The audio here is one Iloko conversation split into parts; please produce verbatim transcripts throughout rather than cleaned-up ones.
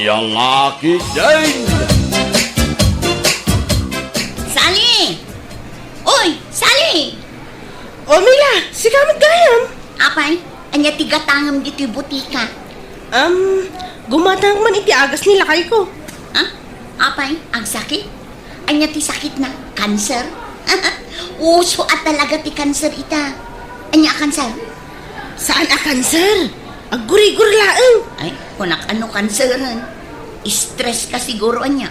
Yang aki din! Sally! Uy, Sally! O, Mila, sika met gayam? Apay, ania ti gatangem ditoy butika? Um, gumatang man iti agas ni lakayko. Ha? Apay, agsakit? Ania ti sakitna? Kanser? Uso a talaga ti kanser ita. Ania a kanser? Saan a kanser? Aggurigur laeng. Ay, kunak ano kanseren? Stress ka siguro ania.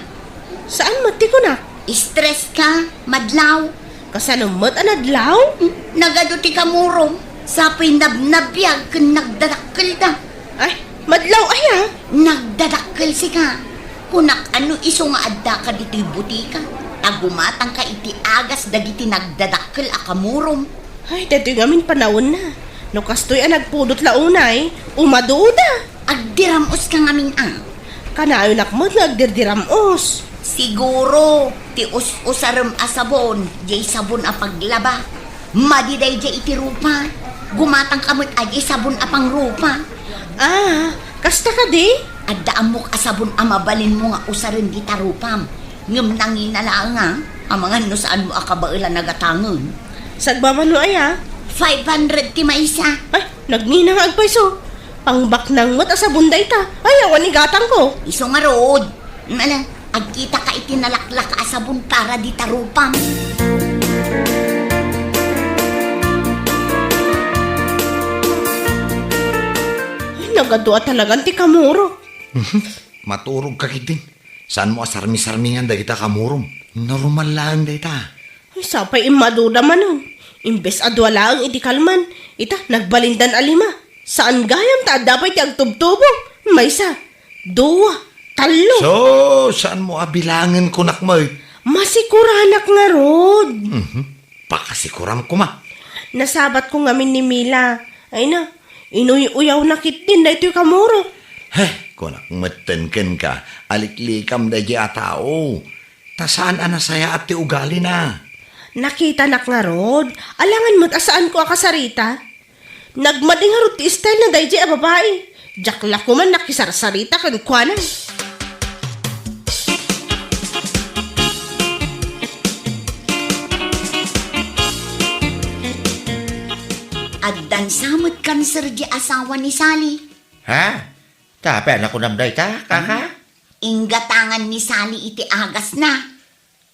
Saan met ti kunak? Stress ka, madlaw. Kasano met a nadlaw? Hmm, nagadu ti kamurom. Sapoy nabnabiag ken nagdadakkelda. Ay, madlaw aya? Nagdadakkel sika. Kunak ano isu nga addaka ditoy butika, ta gumatangka iti agas dagiti nagdadakkel a kamurom. Ay, daytoy ngamin panawenna. No kastoy a nagpudot la unay, umaduda. Agdiram-os ka ngamin a. Kanayonak met nga agdirdiram-os. Siguro, ti us-usarem a sabon, diay sabon a paglaba. Madi daydiay iti rupa. Gumatang ka met a diay sabon a pangrupa. Ah, kasta kadi? Adda ammok a sabon a mabalinmo nga usaren dita rupam. Ngem nangina laeng a, amangan no saanmo a kabaelan a gatangen. Sagbabano aya? Five hundred ti maysa. Ay, nagngina nga agpayso. Pangbaknang met a sabon dayta. Ay, awan igatangko. Isu ngarud. Ala, agkita ka iti nalaklak a sabon para dita rupam. Ay, nagadu a talagan ti kamuro. Maturog ka ketdin. Saanmo a sarmisarmingan dagita kamurom. Normal laeng dayta. Ay, sapay immaduda manen. Imbes a dua laeng iti kalman, ita, nagbalindan a lima. Saan gayam ta adda pay ti agtubtubo. Maysa, dua, tallo. So, saanmo a bilangen kunak met? Masikuranak ngarud. Mhm. Pakasikuram koma. Nasabatko ngamin ni Mila. Ay na, inuy-uyawna ketdin daytoy kamurok. Heh, kunak metten kenka, aliklikam daydiay a tao. Ta saan a nasayaat ti ugalina. Nakitanak ngarud, alangan met a saanko a kasarita. Nagmadi ngarud ti style na daydiay a babai. Diak la koma nakisarsarita kenkuana. Addan sa met kanser di asawa ni Sally. Ha? Ta, apay a nakunam dayta, kaka? Inggatangan ni Sally iti agasna.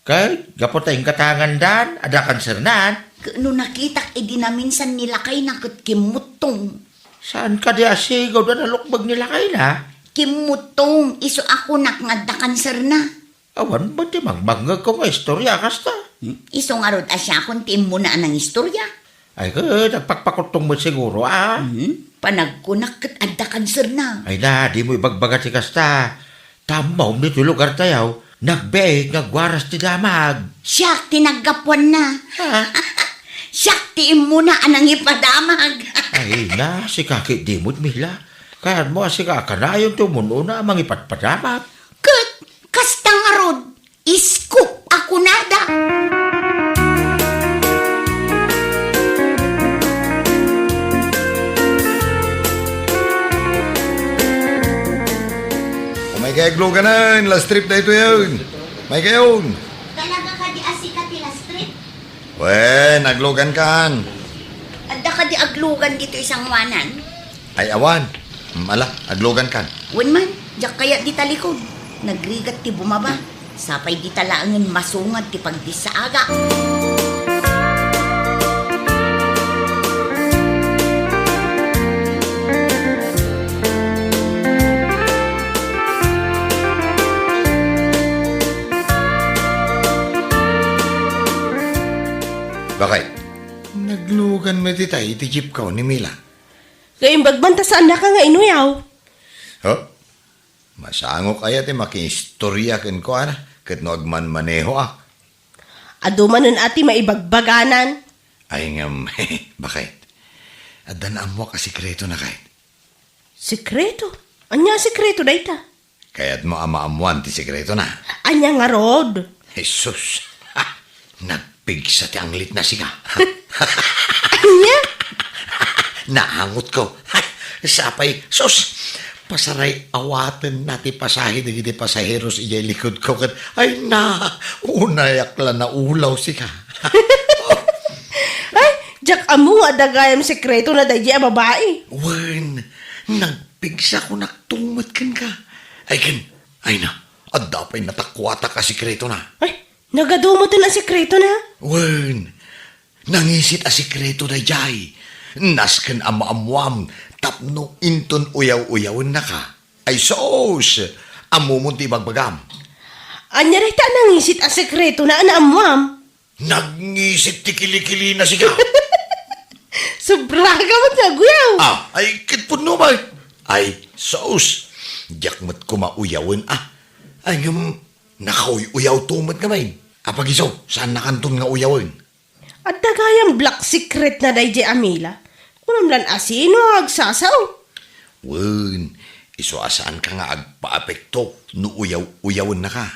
Ket gapu ta inggatangandan, adda kansernan. Ket no nakitak idi naminsan ni lakayna ket kimmuttong. Saan kadi a sigud a nalukbeg ni lakayna? Kimmuttong, isu a kunak nga adda kanserna. Awan met ti mangmangngegko nga istorya a kasta. Hmm? Isu ngarud a siakon ti immuna a nangistorya. Ay, ket agpakpakuttong met siguro, a? Hmm? Panagkunak ket adda kanserna. Ay na, dimo ibagbaga ti kasta. Ta ammom ditoy lugartayo, nagbiit nga agwaras ti damag. Siak ti naggapuanna. Ha? Siak ti immuna a nangipadamag. Ay na, sika ketdi met, Mila. Kayatmo a sika a kanayon ti umun-una a mangipadpadamag. Ket kasta ngarud, scoop a kunada. Umaykayo agluganan, last trip daytoyen. Umaykayon. Talaga kadi a sika ti last trip? Wen, aglugankan. Adda kadi aglugan ditoy sangoanan? Ay, awan. Mm, ala, aglugankan. Wen man, diak kayat dita likod. Nagrigat ti bumaba. Sapay dita laengen masungad ti pagdissaagak. Bakit? Naglugan met itay iti jeepko ni Mila. Kaimbag man ta saannaka nga inuyaw. Huh? Masangok aya ti makiistorya kenkuana ket no agmanmanehoak? Adu manen a ti maibagbaganan. Ay ngem, bakit? Adda naammoak a sekretona kayat. Sekreto? Ania a sekreto dayta? Kayatmo a maammoan ti sekretona? Ania ngarud? Jesus! Ha! Nagpigsa ti anglitna sika. Ania? Naangotko. Hay, sapay, sus! Pasaray-awatenna ti pasahe dagiti pasaheros idiay likudko ket, ay na, unayak la naulaw sika. Ay, diak ammo nga adda gayam sekretona daydiay a babai. Wen, nagpigsakonak met kenka. Ay ken, ay na, adda pay natakuatak a sekretona. Ay, nagadu metten a sekretona? Wen, nangisit a sekreto daydiay. Nasken a maammuam tapno inton uyaw-uyawennaka. Ay sus! Ammomon ti ibagbagam. Ania dayta a nangisit a sekretona a naammuam? Nagngisit ti kilikilina sika. Sobraka met nga aguyaw. Ah, ay, ket pudno met. Ay, sus! Diak met koma uyawen, ah. Ay, ngem, nakauy-uyawto met ngamin. Apag isu, saannakanton nga uyawen. Adda gayam black secret na daydiay a Mila. Kunam lan a sino a agsasao. Wen, isu a saanka nga agpaapekto no uyaw-uyawennaka.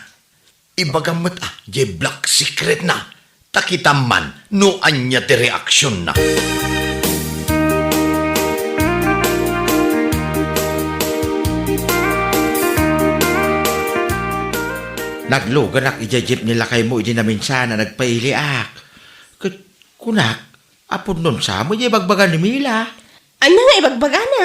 Ibagam met a, diay black secret na. Ta kitam man no ania ti reaksionna. Nagluganak idiay jeep ni lakaymo idi naminsan a nagpailiak. Ket kunak, a pudnon sa met diay ibagbaga ni Mila. Ania nga ibagbagana?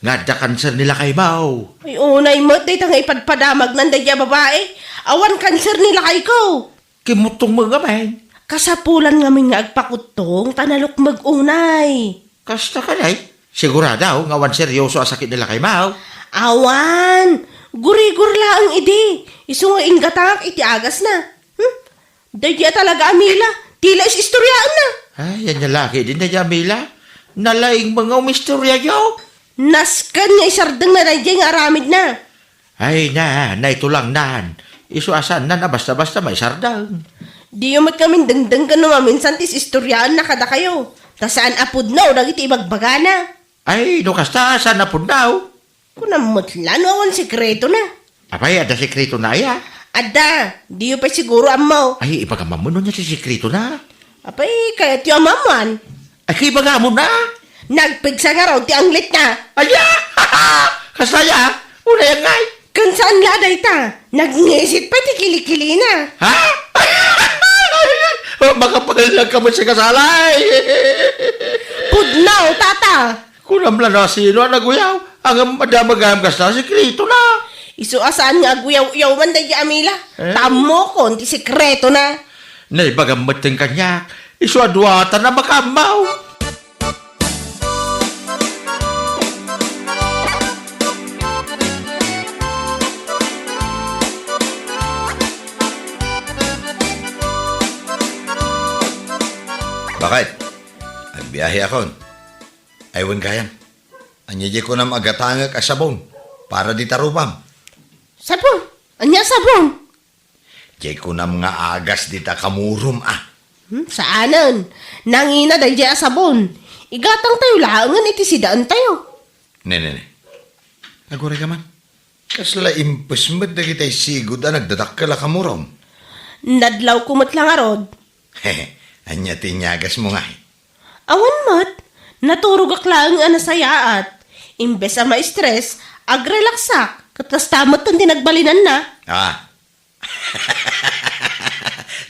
Nga adda kanser ni lakaymo. Ay, unay met dayta nga ipadpadamagnan daydiay a babai. Awan kanser ni lakayko. Kimuttong met ngamin. Kasapulan ngamin nga agpakuttong ta nalukmeg unay. Kasta kadi? Sigurado nga awan seryoso a sakit ni lakaymo? Awan. Gurigor laeng idi. Isu nga inggatangak iti agasna. Hmm? Daydiay a talaga a Mila, ti la is-istoriaenna. Ay, ania la ketdin daydiay a Mila. Nalaing met nga umistoriayo. Nasken nga isardengna daydiay nga aramidna. Ay na, naitulangnan. Isu a saanna a basta-basta maisardeng. Diyo met ngamin dengdenggen no maminsan ti is-istoriaenna kadakayo. Ta saan a pudno dagiti ibagbagana. Ay, no kasta, saan a pudno? Kunam met la no awan sekretona. Apay, adda sekretona aya? Adda, diyo pay siguro ammo. Ay, ibagam ammo no ania ti sekretona. Apay, kayatyo a maammuan? Ay, kay ibagamon a. Nagpigsa ngarud ti anglitna. Aya! Kasta aya? Unay ngay. Ken saan la dayta? Nagngisit pay ti kilikilina. Ha? Makapagalnagka met sa kasalay. Pudno, tata. Kunam la no sino a naguyaw. Ngem adda met gayam kasta, sekretona. Isu a saan nga aguyaw-uyaw man daydiay a Mila. Eh? Ta ammokon ti sekretona. Naibagam metten kaniak. Isu a duatan a makaammo. Bakit? Agbiahekon. Ay, wen gayam. Ania diay kunam a gatangek a sabon para dita rupam? Sabon? Ania a sabon? Diay kunam nga agas dita kamurom, a. Hmm, saanen. Nangina daydiay a sabon. Igatangtayo laengen iti sidaentayo. Ne, ne, ne. Aguray ka man. Kasla impes met dagiti sigud a nagdadakkel a kamurom. Nadlawko met la ngarud. Ania ti inyagasmo ngay? Awan met. Naturogak laeng a nasayaat. Imbes a ma-stress, agrelaksak. Ket kasta met ti nagbalinanna. Ah.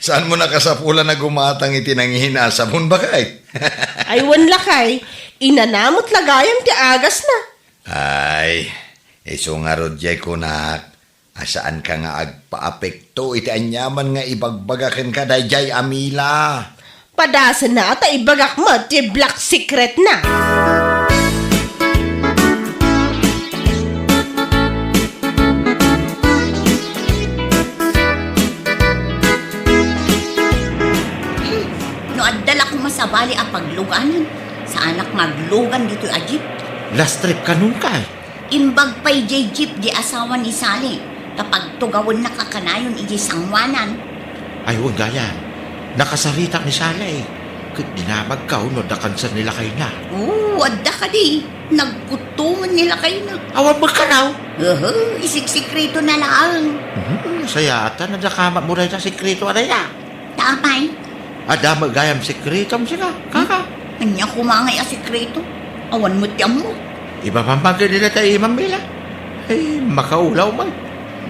Saanmo nakasapulan a gumatang iti nangina a sabon, baket? Ay, wen lakay. Inana met la gayam ti agasna. Ay, isu ngarud diay kunak, a saanka nga agpaapekto iti aniaman nga ibagbaga kenka daydiay a Mila. Padasenna ta ibagak met ti black secretna. No adda la koma sabali a pagluganan, saanak nga aglugan ditoy a jeep. Last trip kanon kay? Imbag pay diay jeep di asawa ni Sally, ta pagtugawennaka kanayon idiay sangoanan. Ay, wen gayam. Nakasaritak ni Sally. Ket dinamagko no adda kanser ni lakayna. Oo, adda kadi. Nagkuttongen ni lakayna. Awan met kano? Uhu, isiksikretona laeng. Hmm, sayaat a nadakamatmo dayta a sekreto a dayta. Ta apay? Adda met gayam sekretom sika, kaka. Hmm? Ania koma ngay a sekreto? Awan met ti ammok. Ibabambag ket dita ta imam, Mila. Ay, makaulaw man.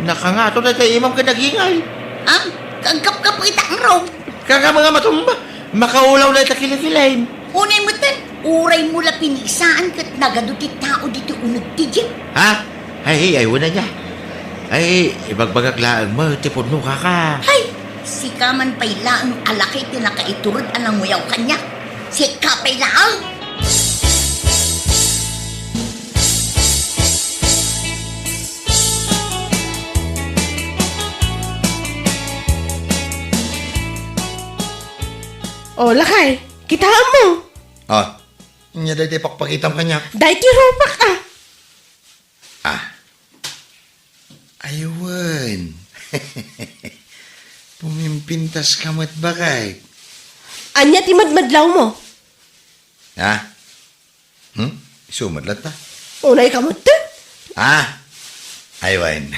Nakangato na tayo imam ka nagingay. Ah, kagkapkap ita ang raw. Kagama nga matumba. Makaulaw na ita kilikilain. Unay mo tan, uray mo la pinigsaan ket nagadu ti tao dito uneg ti jeep. Ha? Ay, ay, wala niya. Ay, ibagbagak laeng mo, ti pudno kaka. Hay, sika man pay laeng a laki ti nakaiturod a nanguyaw kaniak. Sika pay laeng. Oh, lakay, kitaem mo. Ah, nya daytoy pakpakitam kaniak. Daytoy rupak, ah. Ah. Aywan. Pumimpintas ka met, bakay. Anya ti madmadlaw mo? Ha? Hmm? Isu met latta? Unay ka met, te? Ah! Aywan.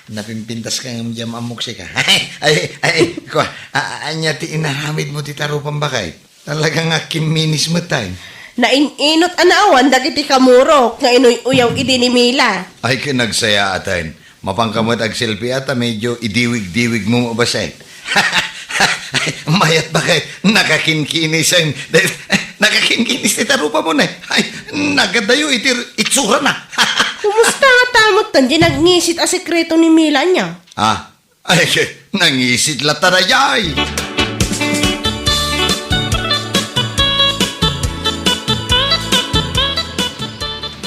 Napimpintas ka ngem diam ammok sika. Ay, ay, ay, kua, a-, a-, anya ti inaramid mo ti tarupam, bakay? Talaga nga kimminis met, ay. Nain-inot a naawan dagiti kamurok nga inuy-uyaw idi ni Mila. Ay, ket nagsayaat, ay. Mapanka met agselfie a ta medio idiwig-diwig mo, mabasay. Mayat, bakay, nakakinkinis, ay. Nakakinkinis ti tarupam, ay. Ay, nagadayo iti itsurana. Kumusta nga tamot tan di nagngisit a sekreto ni Mila niya? Ah, ay, nangisit latta daydiay.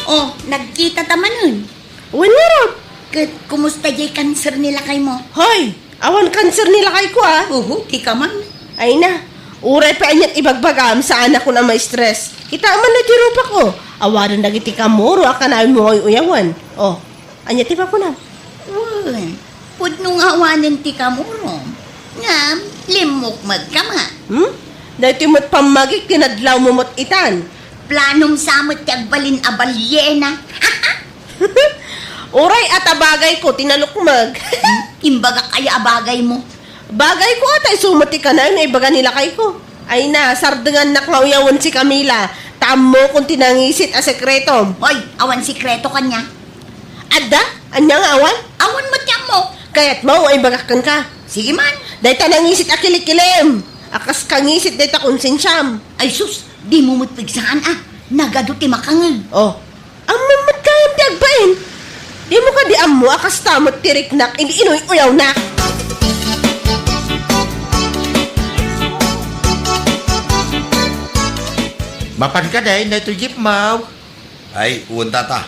Oh, nagkita ta manen. Wen ngarud. Ket kumusta diay kanser ni lakay mo? Hoy, awan kanser ni lakay ko, ah. Uhu, ti ka man. Ay na, uray pay aniat ibagbagam, saanakon a ma-stress. Kita man no ti rupak, oh. Awanen dagiti kamuro a kanayon mo nga uyawen. Oh, ania ti makunam? Wen, pudno nga awanen ti kamurom. Ngem, limmukmeg ka met. Hmm? Daytoy met pammagik ti nadlaw mo met itan. Planom sa met ti agbalin a balyena. Uray a ta bagay ko ti nalukmeg. Hmm? Imbagak aya a bagay mo? Bagay ko a ta isu met ti kanayon nga ibaga ni lakay ko. Ay na, sardengannak nga uyawen si Camila. Ta ammokon ti nangisit a sekretom. Hoy, awan sekreto kaniak. Adda? Ania nga awan? Awan met ti ammok. Kayatmo nga ibagak kenka? Sige man. Dayta nangisit a kilikilim. A kas kangisit dayta konsensiam. Ay sus, dimo met pigsaan a. Nagadu ti makangeg. Oh. Ammom met gayam ti agbain. Dimo kadi ammo a kasta met ti riknak idi inuy-uyawnak. Mapan kadi daytoy jeep mo? Ay, wen tata.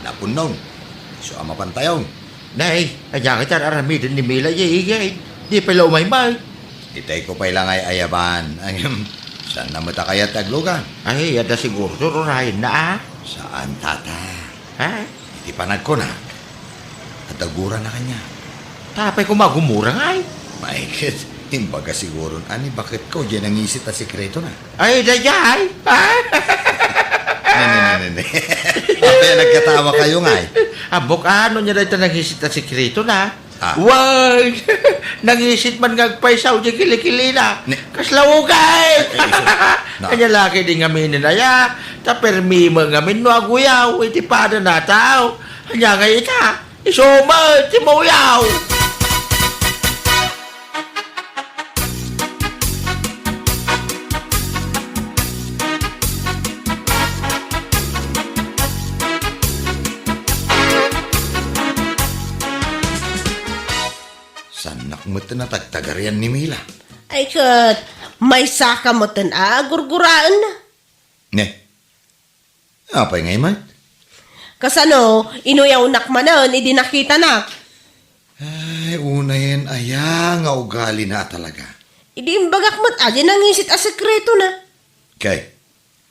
Napunnon. Isu a mapantayon. Nay, ania nga ti ar-aramiden ni Mila, iye, iye, di pay la umaymay. Itay ko pay la nga ay-ayaban. Ahem, saan na met a kayat ti aglugan? Ay, adda siguro, sururayen na, ah. Saan, tata? Ha? Iti panagkunak, adda gura na kaniak. Tapay koma gumura ngay. Maiket, imbaga siguron, ani, baket ko, diay nangisit a sekreto na. Ay, daydiay! Ne, ne, ne, ne, ne. Apay a nagkatawa kayo ngay? Ammok, ano niya dayta nangisit a sekreto na? Ah. Wag! Nangisit man nga agpaysaw di kilikilina. Ne- Kasla ugay! Ay, ay, isu. Na- Anya laki di ngamin aya, ta permi mo ngamin no aguyaw, iti pada na tao. Anya nga ita, isu mo, ti mauyaw! Saannak met a tagtagarian ni Mila. Ay ket, maysa ka met a gurguraenna. Ne? Apay ngay met? Kasano, inuyawnak manen idi nakitanak? Ay, unayen aya nga ugalina a talaga. Idi imbagak met a diay nangisit a sekretona. Kay,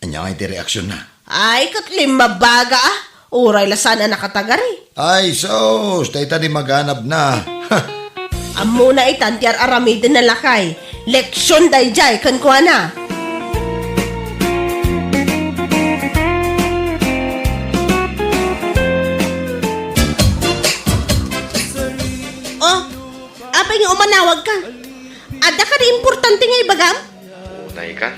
ania ngay ti reaksionna? Ay, ket limmabaga a. Uray la saan a nakatagari. Ay, sus, dayta di maganabna. Ammona itan ti ar-aramiden a lakay. Leksion daydiay kenkuana. Oh, apay nga umanawag ka? Adda kadi importante nga ibagam? Unay ka.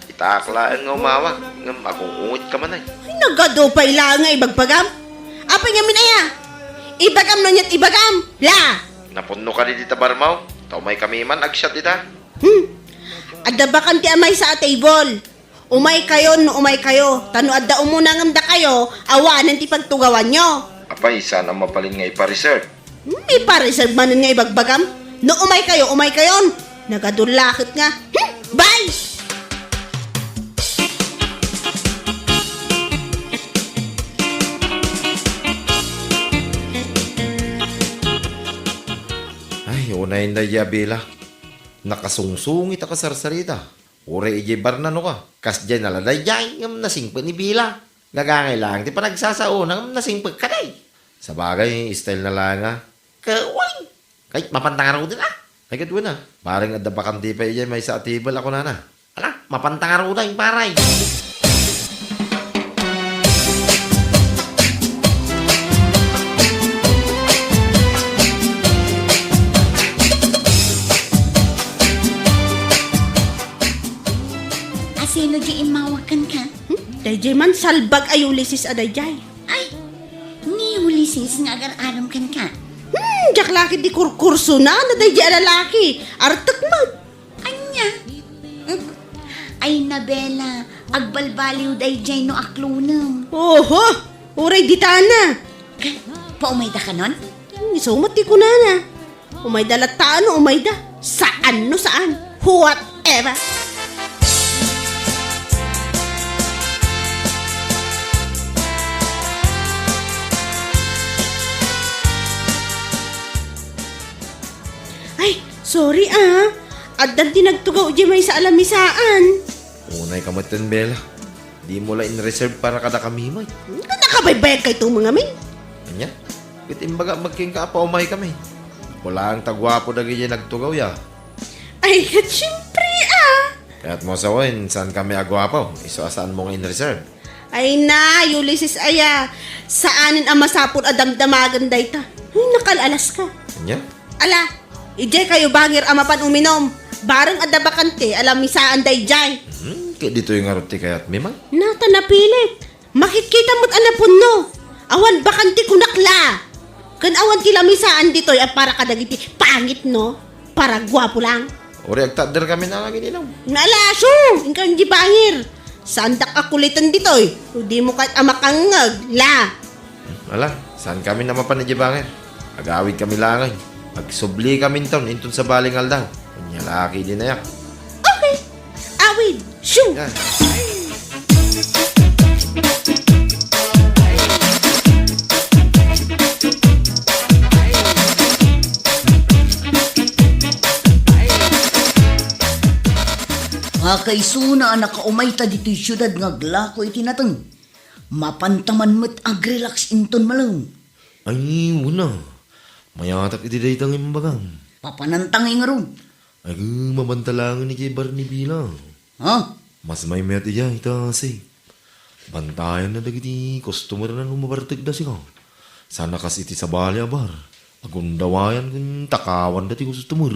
Itaak laeng nga umawag, ngem agung-unget ka man ay. Ay, nagadu pay laeng nga ibagbagam. Apay ngamin aya? Ibagam no ania't ibagam. La! Napunno kadi dita barmo? Ta umaykami man agsiat ita. Hmm. Adda bakante a maysa a table. Umaykayon no umaykayo. Ta no adda umuna ngem dakayo, awanen ti pagtugawanyo. Apay, saan a mabalin nga ipa-reserve? Hmm, ipa-reserve manen nga ibagbagam? No umaykayo, umaykayon. Nagadullaket nga. Hmm, bye! Ay, unay na ya, Bela. Nakasungsungit a kasarsarita. Uray idiay bar na no ka. Kasdiay na la daydiay, ngem nasingpet ni Bela. Gagangay laeng ti panagsasao na ngem nasingpet kadi. Sabagay, style na laeng a. Kawan! Kay, mapanta ngaruden, ah! Ay, kadwan, ah. Bareng adda bakante pay idiay maysa a table a kunana. Ala, mapanta ngaruden, paray! Asino di immawag kenka? Hmm? Daydiay man, salbag a Ulysses a daydiay. Ay, ni Ulysses nga agar-aram kenka. Hmm, diak la ketdi kurkursona no daydiay a lalaki. Artek met. Ania? Ay, Nabela, agbalbaliw daydiay no aklonem. Oho, uray ditana. Ka, paumayda kanon? Hmm, isu met ti kunana. Umayda latta no umayda. Saan no saan. Whatever. Ay, sorry ah. Addan ti nagtugaw idiay maysa a lamisaan. Unay ka met ten, Bela. Dimo la in-reserve para kadakami met. Nakabaybayag kayto ngamin. Ania? Ket imbaga met kenka a paumaykami. Apo laeng ta guapo dagiti nagtugaw ya. Ay, ket siempre ah. Kayatmo sawen, saankami a guapo? Isu a saanmo nga in-reserve. Ay na, Ulysses aya. Saanen a masapul a damdamagen dayta. Ay, nakal-alas ka. Ania? Ala, idiay kayo bangir a mapan uminom. Bareng adda bakante a lamisaan daydiay. Hmm, ket ditoy ngarud ti kayatmi man. Nata napilit. Makitkita met a napunno. Awan bakante kunak la. Ken awan ti lamisaan ditoy a para kadagiti pangit, no? Para guapo lang. Uray agtadder kami na nga agin-inom. Nala, su! Inka di bangir. Saandak a kuliten ditoy. No dimo kayat a makangngeg, la. Ala, saankami a mapan idiay bangir. Agawid kami laeng. Agsubli kami inton, inton sabali nga aldaw. Ania la ketdi nayak. Okay. Awid. Shoo! Yan. Kakaisuna a nakaumayta ditoy siudad nga aglako iti nateng. Mapanta man met agrelax inton malem. Ay, wen a. Mayatak iti dayta nga imbagam. Papananta ngay ngarud. Ay, mapanta laeng idiay bar ni Bela. Ha? Mas maymayat idiay ta safe. Bantayanna dagiti customer na no mabartekda sika. Saan a kas iti sabali a bar. Agundawayan ken takawanda ti customer.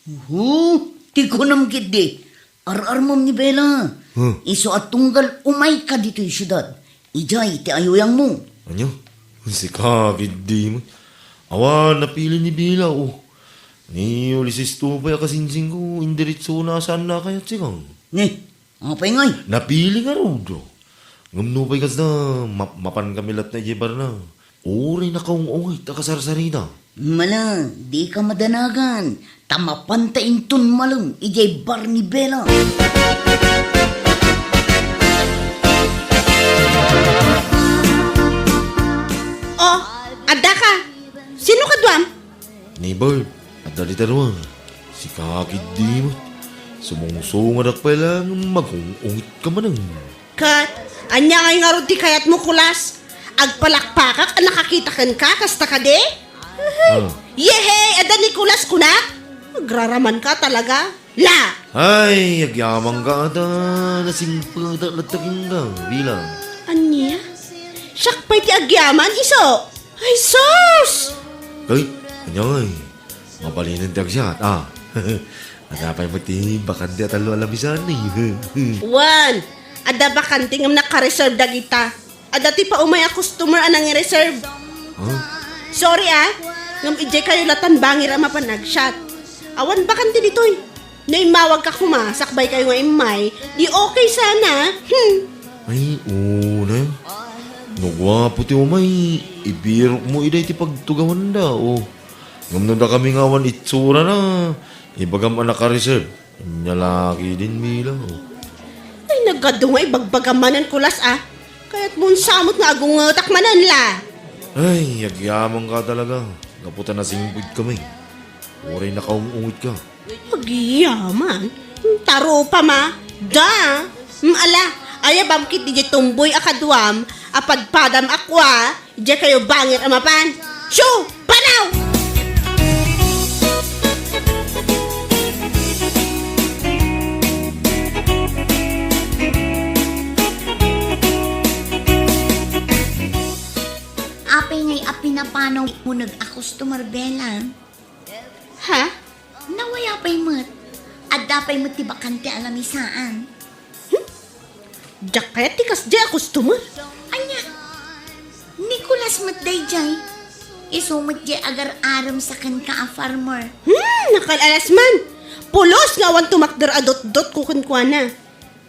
Uhu, ti kunam ketdi. Ar-armem ni Bela. Huh? Isu a tunggal umayka ditoy siudad. Idiay ti ayuyangmo. Ania? Sika ketdi met. Awan napili ni Bela, oh. Ni Ulysses to pay a kasingsingko, indiretsona a saanna a kayat sika. Ni, apay ngay? Napili ngarud. Ngem nupay kasta, map-, mapankami latta idiay barna. Uray nakaung-ungit a kasarsarita. Mala, dika madanagan, ta mapanta inton malem idiay bar ni Bela. Oh, adda ka. Sino kaduam? Ni Bert, adda dita ruar. Sika ketdi met. Sumungsungadak pay laeng, magung-ungit ka manen. Ket, ania ngay ngarud ti kayatmo, kulas? Agpalakpakak a nakakita kenka, kasta kadi? Ah. Yehey! Adda ni kulas kunak? Agraraman ka talaga. La! Ay, agyaman ka ata. Nasingpetak latta kenka, Bela. Ania? Siak pay ti agyaman, isu? Ay, sus! Ay, ania ngay? Mabalinen ti agsiat, ah. Adda pay met ti bakante a tallo a lamisaan, eh. Wen, adda bakante ngem nakareserve dagita. Adda ti paumay a customer a nangireserve. Huh? Sorry, ah. Ngem idiay kayo latan bangir a mapan agshot. Awan bakante ditoy. No immawagka koma, sakbay kayo nga immay, di okay sana. Hmm. Ay, una. No guapo ti umay, ibirokmo idiay ti pagtugawanda, o. Ngem no dakami nga awan itsurana, ibagam a nakareserve. Ania la ketdin, Bela, o. Ay, nagadu nga ibagbagam manen, Kulas, ah. Kayatmon sa met nga agungetak manen la. Ay, agyamanka talaga. Gapu ta nasingpet kami. Uray nakaung-unget ka. Agyaman? Tarupam a. Da! Mm, ala, aya bamkit diay tumboy a kaduam, a padpadam a kua, diay kayo bangir a mapan. Shoo! Panaw! Apay ngay a pinapanaw mo nag a customer, Bela? Ha? Nawaya pay met. Adda pay met ti bakante a lamisaan. Hmm? Diak kayat ti kasdiay a customer. Ania? Ni Kulas met daydiay. Isu met diay agar-arem sa kenka a farmer. Hmm, nakal-alas man. Pulos nga awan tumakder a dotdotko kenkuana.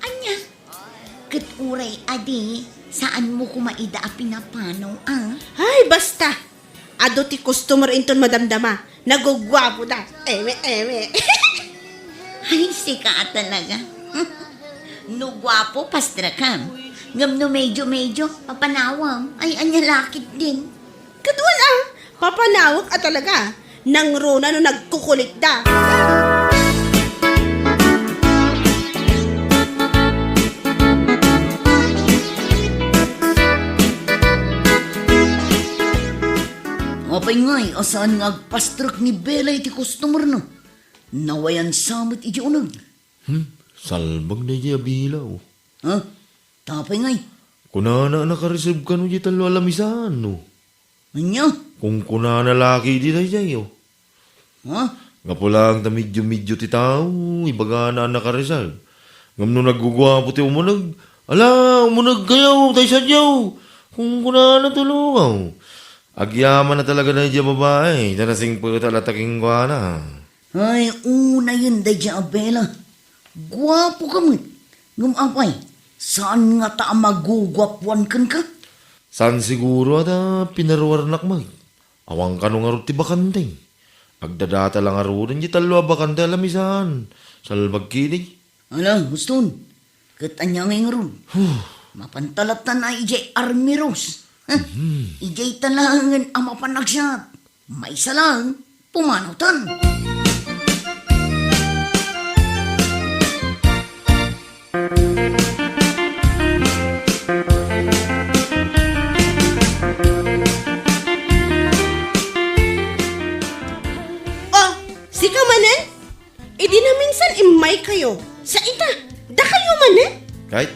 Ania? Ket uray adi, saanmo koma ida a pinapanaw, a? Ay, basta! Adu ti customer inton madamdama. Naguguapoda. Eme, eme. Ay, sika a talaga. No guapo, pastrakam. Ngem no medyo-medyo, papanawam. Ay, ania la ketdin. Kaduan a, papanawek a talaga. Nangruna no nagkukulitda. Apay ngay a saan nga agpastrek ni Bela iti customer na? Nawayan sa met iti uneg. Hmm, salbag daydiay a Bela, o. Ha? Tapay ngay? Kunana a nakareserve kano diay tallo a lamisaan, no? Ania? Kunkunana la ketdi daydiay, o. Ha? Gapu laeng ta medyo-medyo ti tao, ibagana a nakareserve. Ngem no nagguguapo ti umuneg, ala, umuneg kayo, tay sadiaw. Kunkunana tulo, o. Agyaman a talaga daydiay a babai, ta nasingpeta la ta kenkuana. Ay, unayen daydiay a Bela. Guapoka met. Ngem apay, saan ngata a maguguapuan kenka? Saan siguro a ta pinaruarnak met. Awan kano ngarud ti bakante. Agdadata la ngaruden diay tallo a bakante a lamisaan. Salbag ketdi. Ala, Huston. Ket ania ngay ngarud? Huh. Mapanta latta idiay Army Rose. Huh? Mhm. Idiay ta laengen a mapan agshot. Maysa laeng, pumanawtan. Oh, sika manen? Idi naminsan immay kayo, sa ita, dakayo manen? Kayat,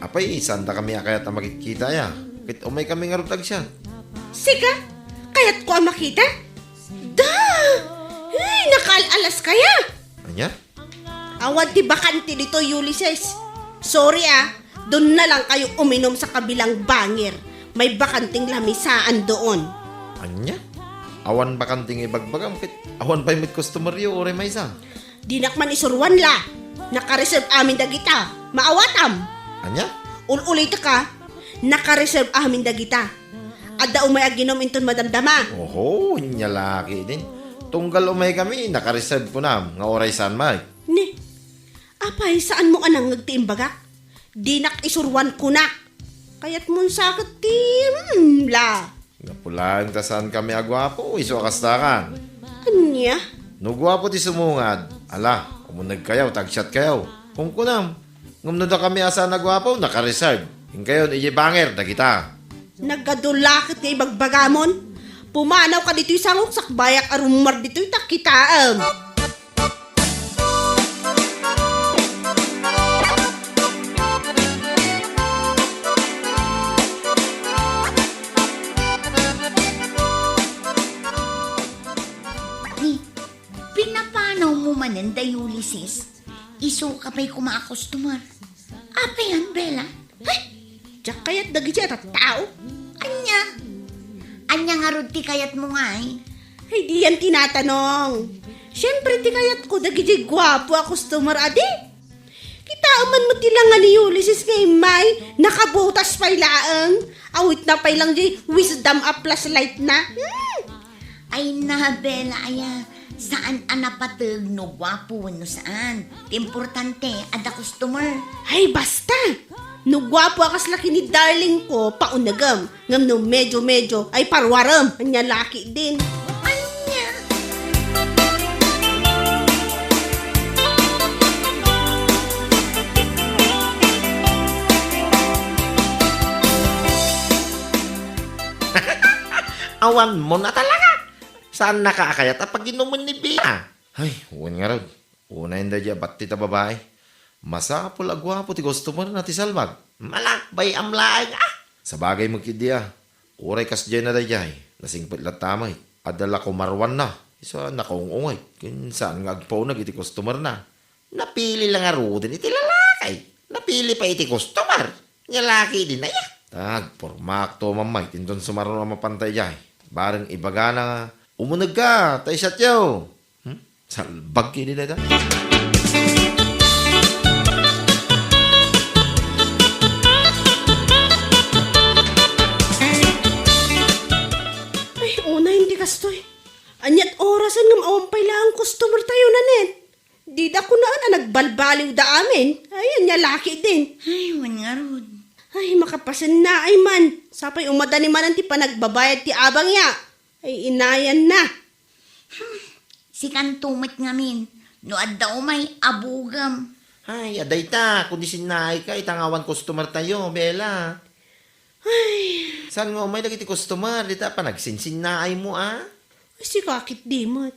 apay, saan dakami a kayat a makitkita aya? Ket umay kami ngarud agshot. Sika, kayatko a makita? Da! Hey, nakaal-alas kaya? Ania? Awan ti bakante ditoy, Ulises. Sorry, ah. Doon na lang kayo uminom sa kabilang bangir. May bakanting lamisaan doon. Ania? Awan bakanting ibagbagam ket awan pay met customer yo, uray maysa. Dinak man isuruan la. Naka-reserve amin dagita. Maawatam. Ania? Ul-ulitek a. Naka-reserve amin dagita. Adda umay aginom inton madamdama. Oho, ania la ketdin. Tunggal umay kami, naka-reserve kunam, nga uray saan met. Ni, apay, saanmo a nangngeg ti imbagak? Dinak isuruan kunak. Kayatmon sa ket ti, hmm, la. Gapu laeng ta saan kami a guapo, isu a kastakan. Ania? No guapo ti sumungad, ala, umuneg kayo, tagsiat kayo. Kunkunam, ngem no dakami a saan a guapo, naka-reserve. Inkayon, idiay banger, dagita. Nagadu la ket nga ibagbagamon. Pumanaw ka ditoy sangok, sakbayak a rummuar ditoy, ta kitaem. Ni, pinapanawmo manen da Ulises? Isu ka pay koma a customer. Apayan, Bella? Ay! Diak kayat dagiti a tattao. Ania? Ania ngarud ti kayatmo ngay? Ay, diyan tinatanong. Siyempre, ti kayatko, dagiti guapo a customer, adi. Kitaem man met ti langa ni Ulysses nga immay, nakabutas pay laeng. Awitna pay lang di wisdom a flashlight na. Hmm. Ay na, Bella, aya, saan a napateg no guapo wenno saan. Ti importante, adda customer. Ay, basta! No guapo a kasla ken ni darling ko, paunegem. Ngem no medyo-medyo, ay paruarem. Ania laki din. Ania? Awan mo na talaga. Saan na ka a kayat a paginumen ni Bea? Ay, wen ngarud. Unay daydi a batti ta babai. Masapul a guapo ti customer na ti salbag. Malakbay am laeng, ah! Sabagay met ketdi a. Uray kasdiay na daydiay. Nasingpet latta met. Adda la kumaruanna. Isu a nakaung-ungay. Ken saan nga agpauneg iti customer na. Napili la ngaruden iti lalaki. Napili pay iti customer. Nia laki din aya. Tagpormakto, Mamay, inton sumaruno a mapanta idiay. Bareng ibagana nga, "Umuneg ka, ta isatyo." Hmm? Salbag kidi dayta. Ay, unay, hindi kastoy. Aniat orasen ngem awan pay laeng customer tayo, nanen. Dida kunaan a nagbalbaliwda amin. Ay, ania laki din. Ay, wen ngarud. Ay, makapasennaay man. Sapay umada ni manen ti panagbabayad ti abang ya. Ay, inayan na. Hmm, sikanto met ngamin. No adda umay, abugem. Ay, adayta, kundi sinnaay ka, ita nga awan customer tayo, Bella. Ay. Saan nga umay dagiti customer? Dita panagsinsinnaay mo, ah? Ay, sika ketdi met.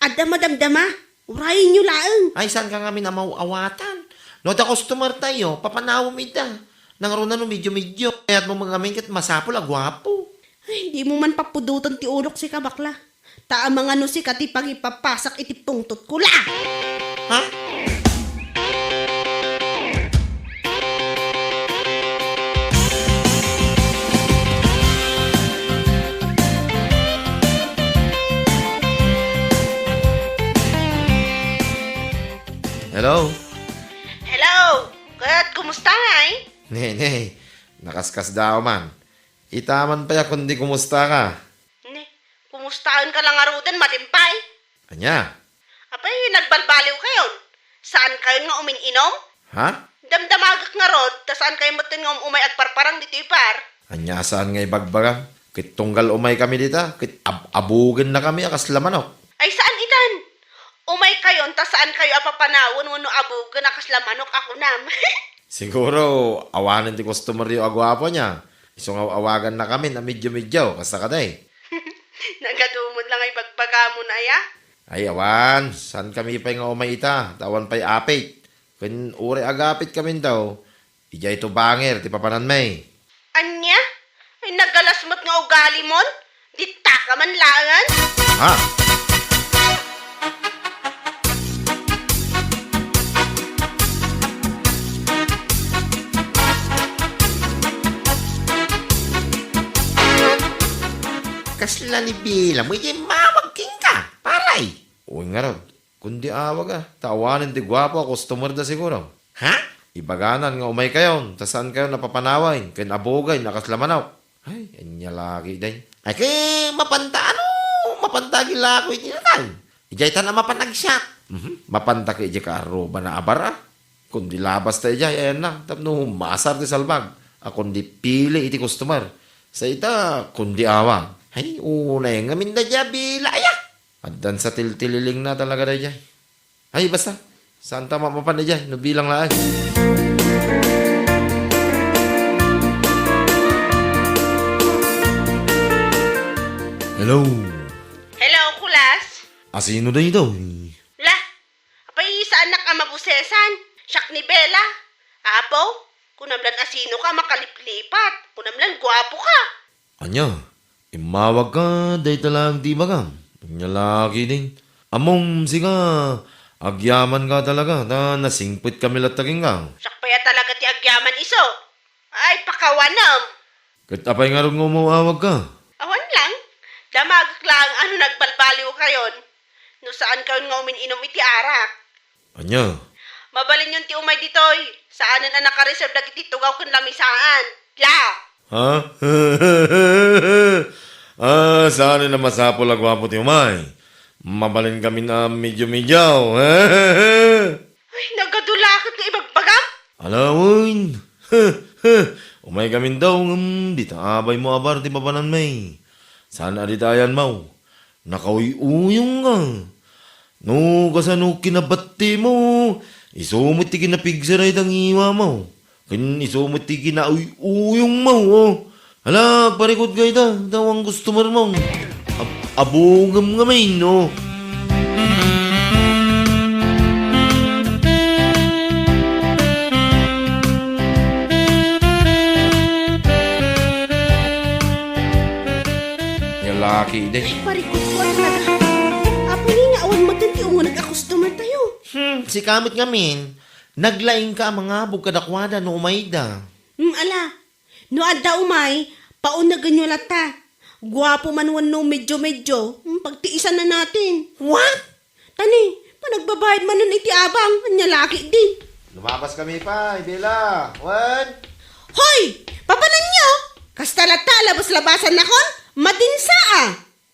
Adda madamdama, urayenyo laeng. Ay, saan ka ngamin a maw-awatan? No adda customer tayo, papanawem ida. Nangruna no medyo-medyo, kayatmo ngamin ket masapul a guapo. Ay, di mo man papudotan ti ulok sika, bakla. Ta amangan no sika ti pangipapasak iti pungtotko la! Ha? Hello? Hello! Ket kumusta ngay? Ne, ne. Nakaskasdaaw man. Ita man pay a kundi kumusta ka? Ne, kumustaen ka la ngaruden, matimpay? Ania? Apay, nagbalbaliw kayon? Saan kayon nga umin-inom? Ha? Damdamagek ngarud, ta saan kayo metten nga um-umay agparparang ditoy par? Ania saan nga ibagbagam? Ket tunggal umay kami dita, ket ab-abugen na kami a kasla manok. Ay, saan itan? Umay kayon, ta saan kayo a papanawen wenno abugen a kasla manok a kunam? Siguro, awanen ti customer yo a guapo nia. Isu nga awagan na kami a medyo-medyo, kasta kadi. Nagaduman lang ay bagbagamo na, aya? Ay, awan. Saan kami pay nga umay ita? Ta awan pay apit. Ken uray agapit kami daw, idiay to banger ti papananmi. Ania? Ay, nagalas met nga ugali mon? Ditta ka man laengen? Ha? Kasla ni Bila mo, idiay mawag kenka, paray. Uy, ngarud. Kundi awag a, ta awanen ti guapo a customer da siguro. Ha? Ibaganan nga umay kayon, ta saan kayon a papanawen, ken abugen a kasla manok. Ay, ania laki, day. Ay, ket mapanta, ano, mapanta gilako iti natay. Idiay tan a mapan agsiak. Mhm. Mapanta ket idiay kaarruba na a bar a. Kundi labas ta idiay, ayan na, tapno maasar ti salbag. A kundi pili iti customer. Sa ita, kundi awag. Ay, unay ngamin da dia, Bila, aya. Addan sa tiltililingna talaga daydiay. Ay, basta. Saan ta mamapan daydiay? No bilang laeng. Hello. Hello, Kulas. Asino daytoy? La, apay, saannak a mabusesan? Siak ni Bella. Apo, kunam lan asino ka makaliplipat. Kunam lan guapo ka. Ania? Immawag ka, dayta laeng ti ibagam. Ania laki din. Ammom, sika, agyaman ka talaga, ta nasingpet kami latta kenka. Siak pay a talaga ti agyaman isu. Ay, pakawanem. Ket apay ngarud nga umaw-awagka? Awan lang. Damagek laeng a no nagbalbaliwkayon. No saankayon nga umin-inom iti arak. Ania? Mabalinyon ti umay ditoy. Saanen a nakareserve dagiti tugaw ken lamisaan. La! Ha? Ah, saanen a masapul a guapo ti umay. Mabalinkamin a medyo-medyo. Ay, nagadu la ket nga ibagbagam. Ala wen. Umaykamin daw ngem dita abaymo a bar ti papananmi. Saan a dita ayanmo. Nakauy-uyongka. No kasano kinabattimo, isu met ti kinapigsa dayta ngiwamo. Ken isu met ti kinauy-uyongmo, o. Hala, agparikut ka ita, ta awan customermo. Ab-, abungem ngamin, o. Nia laki, day. Ay, parikutko a talaga. Apay nga awan met ti umuneg a customer tayo. Hmm, sika met ngamin. Naglaingka a mangabog kadakuada no umayda. Hmm, ala. No adda umay, paunegenyo latta. Guapo man wenno medyo-medyo, hmm, pagtiisan na natin. What? Tani, panagbabayad manen iti abang, ania lakitdi. Lumabaskami pay, Bella. Wen? Hoy! Papananyo? Kasta latta a labas-labasannakon? Madinsa a!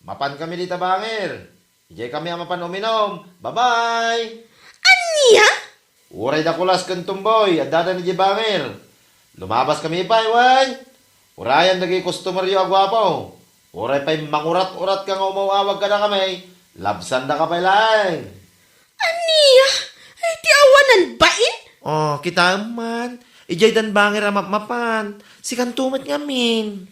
Mapankami dita bangir. Idiaykami a mapan uminom. Bye-bye! Ania? Uray dakulas ken tumboy, addada idiay bangir. Lumabaskami pay, wen? Urayan dagiti customeryo a guapo. Uray pay mangurat-uratka nga umaw-awag kadakami, labsandaka pay laeng. Ania? Ay, ti awanan bain? O, kitaem man. Idiaydan bangir a mapmapan. Sikanto met ngamin.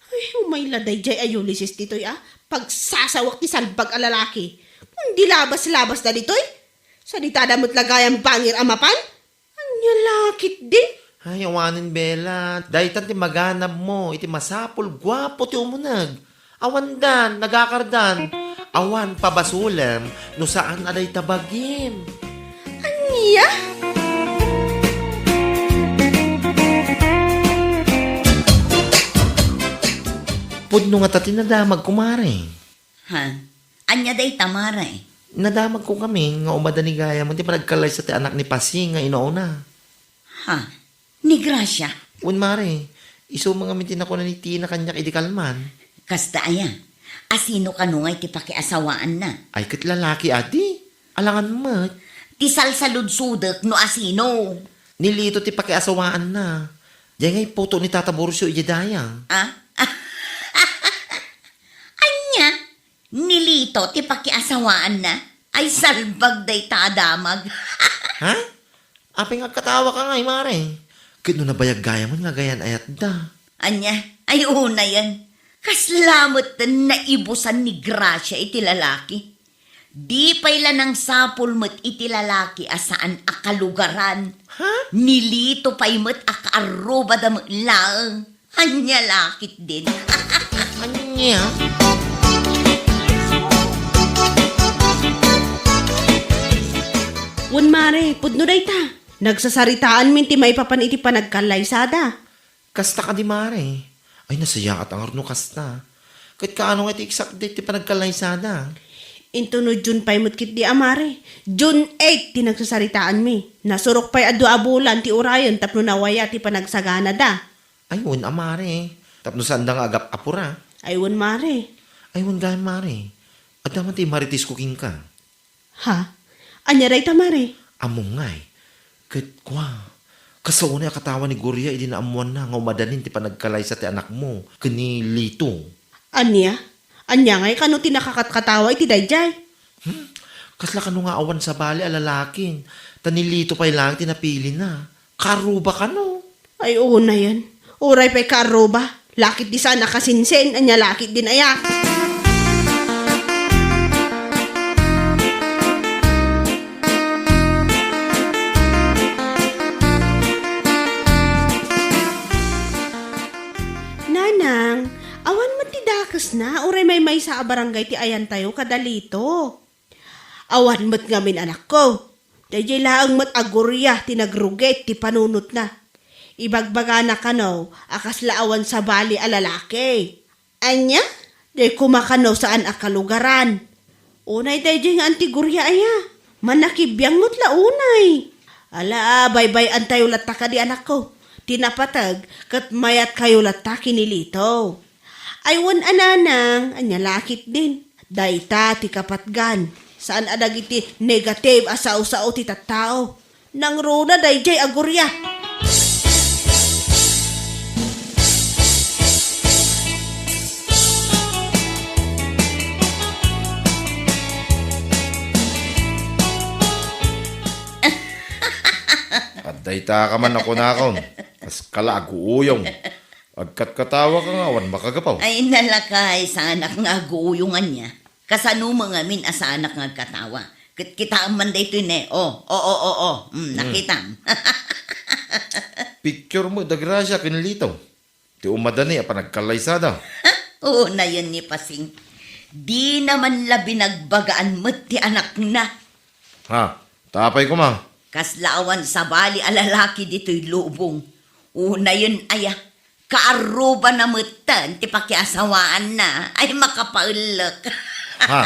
Ay, umay la daydiay a Ulysses ditoy a pagsasawek ti salbag a lalaki. Kundi labas-labasda ditoy. Saditada met la gayam bangir a mapan. Ania lakitdi? Ay, awanen, Bella. Daytan ti maganabmo iti masapul, guapo ti umuneg. Awandan, nagakardan. Awan pabasolem no saan a dayta bagim. Ania? Pudno ngata ti nadamagko, mare. Ha? Ania dayta, mare? Nadamagko ngamin nga umadani gayam ti panagkallaysa ti anak ni Pasi nga inauna. Ha? Ni Gracia? Wen, mare. Isu met ngamin ti nakuna ni Tina kaniak idi kalman. Kasta aya? Asino kano ngay ti pakiasawaanna? Ay, ket lalaki a di. Alangan met. Ti salsaludsodek no asino. Ni Lito ti pakiasawaanna. Diay ngay puto ni Tata Borcio idiay dayta. Ah? Ania? Ni Lito ti pakiasawaanna? Ay, salbag dayta a damag. Ha? Apay nga agkatawaka ngay, mare? Ket no nabayag gayam nga gayan ayatda. Ania? Ay, unayen. Kasla met naibusan ni Gracia iti lalaki. Di pay la nangsapul met iti lalaki a saan a kalugaran. Ha? Ni Lito pay met a kaarrubada met laeng. Ania lakitdin? Ania? Wen, mare, pudno dayta. Nagsasaritaanmin ti maipapan iti panagkallaysada. Kasta kadi, mare? Ay, nasayaat a ngarud no kasta. Ket kaano nga ti exact date ti panagkallaysada? Inton no June pay met ketdi a, mare. June eight ti nagsasaritaanmi. Nasurok pay a dua a bulan ti urayen tapno nawaya ti panagsaganada. Ay, wen a, mare. Tapno saanda nga agap-apura. Ay, wen, mare. Ay, wen gayam, mare. Adda man ti marites ko kenka. Ha? Ania dayta, mare? Ammom ngay. Ket kua, kasano a katawan ni Gloria idi naammoanna nga umadanin ti panagkalaysa ti anakmo ken ni Lito? Ania? Ania ngay kano ti nakakatkatawa iti daydiay? Hmm? Kasla kano nga awan sabali a lalakin, ta ni Lito pay laeng ti napilina. Kaarruba kano? Ay, unayen. Uray pay kaarruba. Lakit di saan a kasinsin, ania lakit din aya. Nanang, awan met ti dakesna, uray maymaysa a barangay ti ayantayo kada Lito. Awan met ngamin, anakko. Daydiay laeng met a Gloria ti nagrugit ti panunotna. Ibagbagana kano a kasla awan sabali a lalaki. Ania? Diay koma kano saan a kalugaran. Unay daydiay nga anti Gloria aya. Mannakibiang met la unay. Ala, baybay-antayo latta kadi, anakko. Ti napateg, ket mayatkayo latta ken ni Lito. Ay, wen a nanang, ania la ketdin. Dayta ti kapatgan. Saan a dagiti negative a sao-sao ti tattao. Nangruna daydiay a Gloria. Adda ita ka man a kunakon. Kas kala aguuyong. Agkatkatawaka nga awan makagapu. Ay, nalakay, saanak nga aguuyong ania. Kasano met ngamin a saanak nga agkatawa? Ket kitaem man daytoy ne. Oh, oh, oh, oh, oh. Mm, nakitam. Picture mo, da Gracia ken Lito. Ti umadani a panagkallaysada. Unayen ni Pasing. Dina man la binagbagaan met ti anakna. Ha, ta apay koma? Kasla awan sabali a lalaki ditoy lubong. Unayen aya, kaarrubana metten ti pakiasawaanna. Ay, makapaellek. Ha?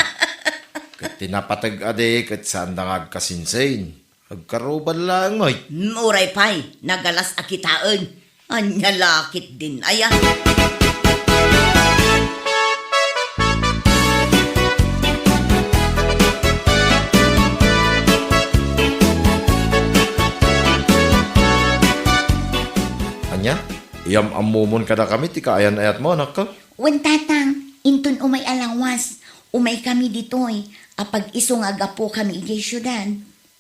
Ket ti napateg a di, ket saanda nga agkasinsin. Agkaruba laeng met. Mm, uray pay, nagalas a kitaen. Ania la ketdin aya. Ania? Iyam-ammomon kadakami ti kaayan-ayatmo, anakko? Wen, tatang, inton umay a lawas, umaykami ditoy, apag-isu nga agapokami idiay siudad.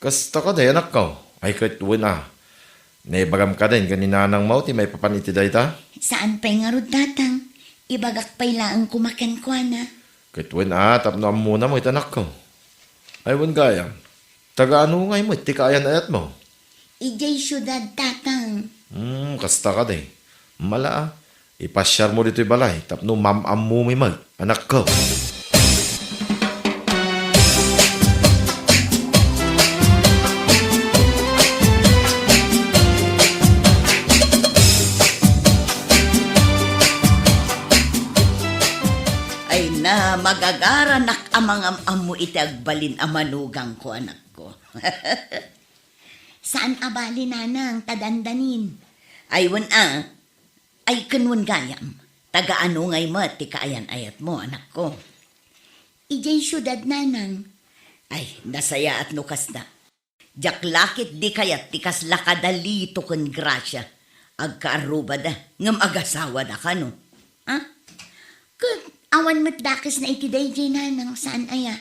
Kasta kadi, anakko? Ay, ket wen a. Naibagam kadin ken ni nanangmo ti maipapan iti dayta? Saan pay ngarud, tatang. Ibagak pay laeng koma kenkuana. Ket wen a, tapno ammona met, anakko. Ay, wen gayam. Taga ano ngay met ti kaayan-ayatmo? Idiay siudad, tatang. Hmm, kasta kadi. Mala a. Ipasiarmo ditoy balay tapno mam-ammomi met, anakko. Ay na, magagaranak a mangam-ammo iti agbalin a manugangko, anakko. Saan a bali, nanang, ta dandanin. Ay, wen a. Ay, ken wen gayam, taga ano ngay met ti kaayan-ayatmo, anakko? Idiay siudad, nanang. Ay, nasayaat no kasta. Diak la ketdi kayat ti kasla kada Lito ken Gracia. Agkaarrubada, ngem agasawada kano. Ha? Ket awan met dakesna iti daydiay, nanang, saan aya?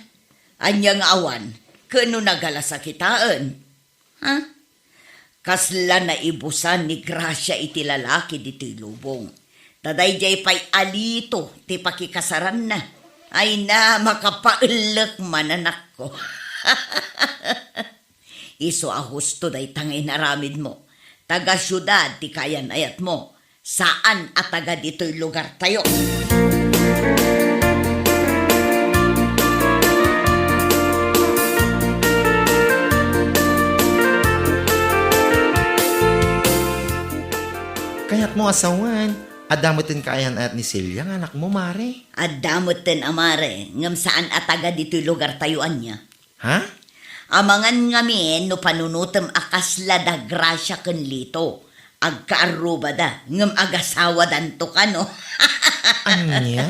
Ania nga awan? Ken no nagalas a kitaen? Ha? Kasla naibusan ni Gracia iti lalaki ditoy lubong. Ta daydiay pay a Lito ti pakikasaranna. Ay na, makapaellek man, anakko. Isu a husto dayta nga inaramidmo. Taga siudad ti kaayan-ayatmo. Saan a taga ditoy lugartayo. Kayatmo a sawen, adda metten kaayan-ayat ni Celia nga anakmo, Mare? Adda metten a, Mare, ngem saan a taga ditoy lugartayo ania. Ha? Amangan ngamin no panunotem a kasla da Gracia ken Lito. Agkaarrubada, ngem agasawadanto kano. Ania?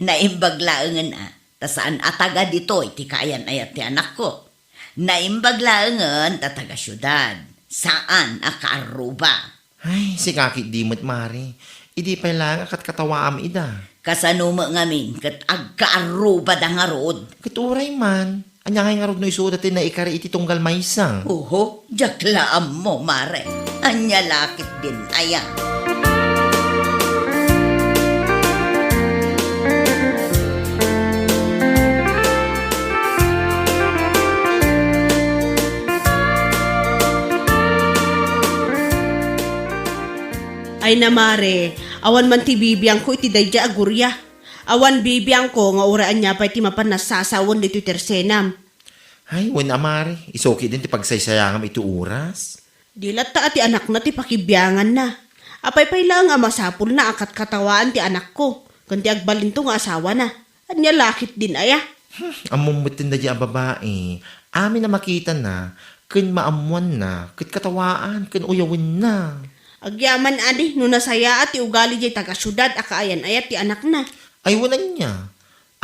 Naimbag laengen a, ta saan a taga ditoy ti kaayan-ayat ti anakko. Naimbag laengen ta taga siudad. Saan a kaarruba. Ay, sika ketdi met, Mare. Idi pay laeng a katkatawaam ida. Kasano met ngamin ket agkaarrubada ngarud? Ket uray man. Ania ngay ngarud no isuda ti naikari iti tunggal maysa? Oho, diak la ammo, Mare. Ania la ketdin aya? Ay na, Mare, awan man ti bibiangko iti daydiay a Gloria. Awan bibiangko nga uray ania pay ti mapan nasasawen ditoy tersenam. Ay, wen a, Mare, isu ketdin ti pagsaysayangam iti oras. Di latta a ti anakna ti pakibianganna. Apay pay laeng a masapulna a katkatawaan ti anakko ken ti agbalinto nga asawana? Ania la ketdin aya? Hmm, ammom metten daydiay a babai. Amin a makitana ken maammoanna ket katawaan ken uyawenna. Agyaman adi no nasayaat ti ugali diay taga-siudad a kaayan-ayat ti anakna. Ay, wen ania?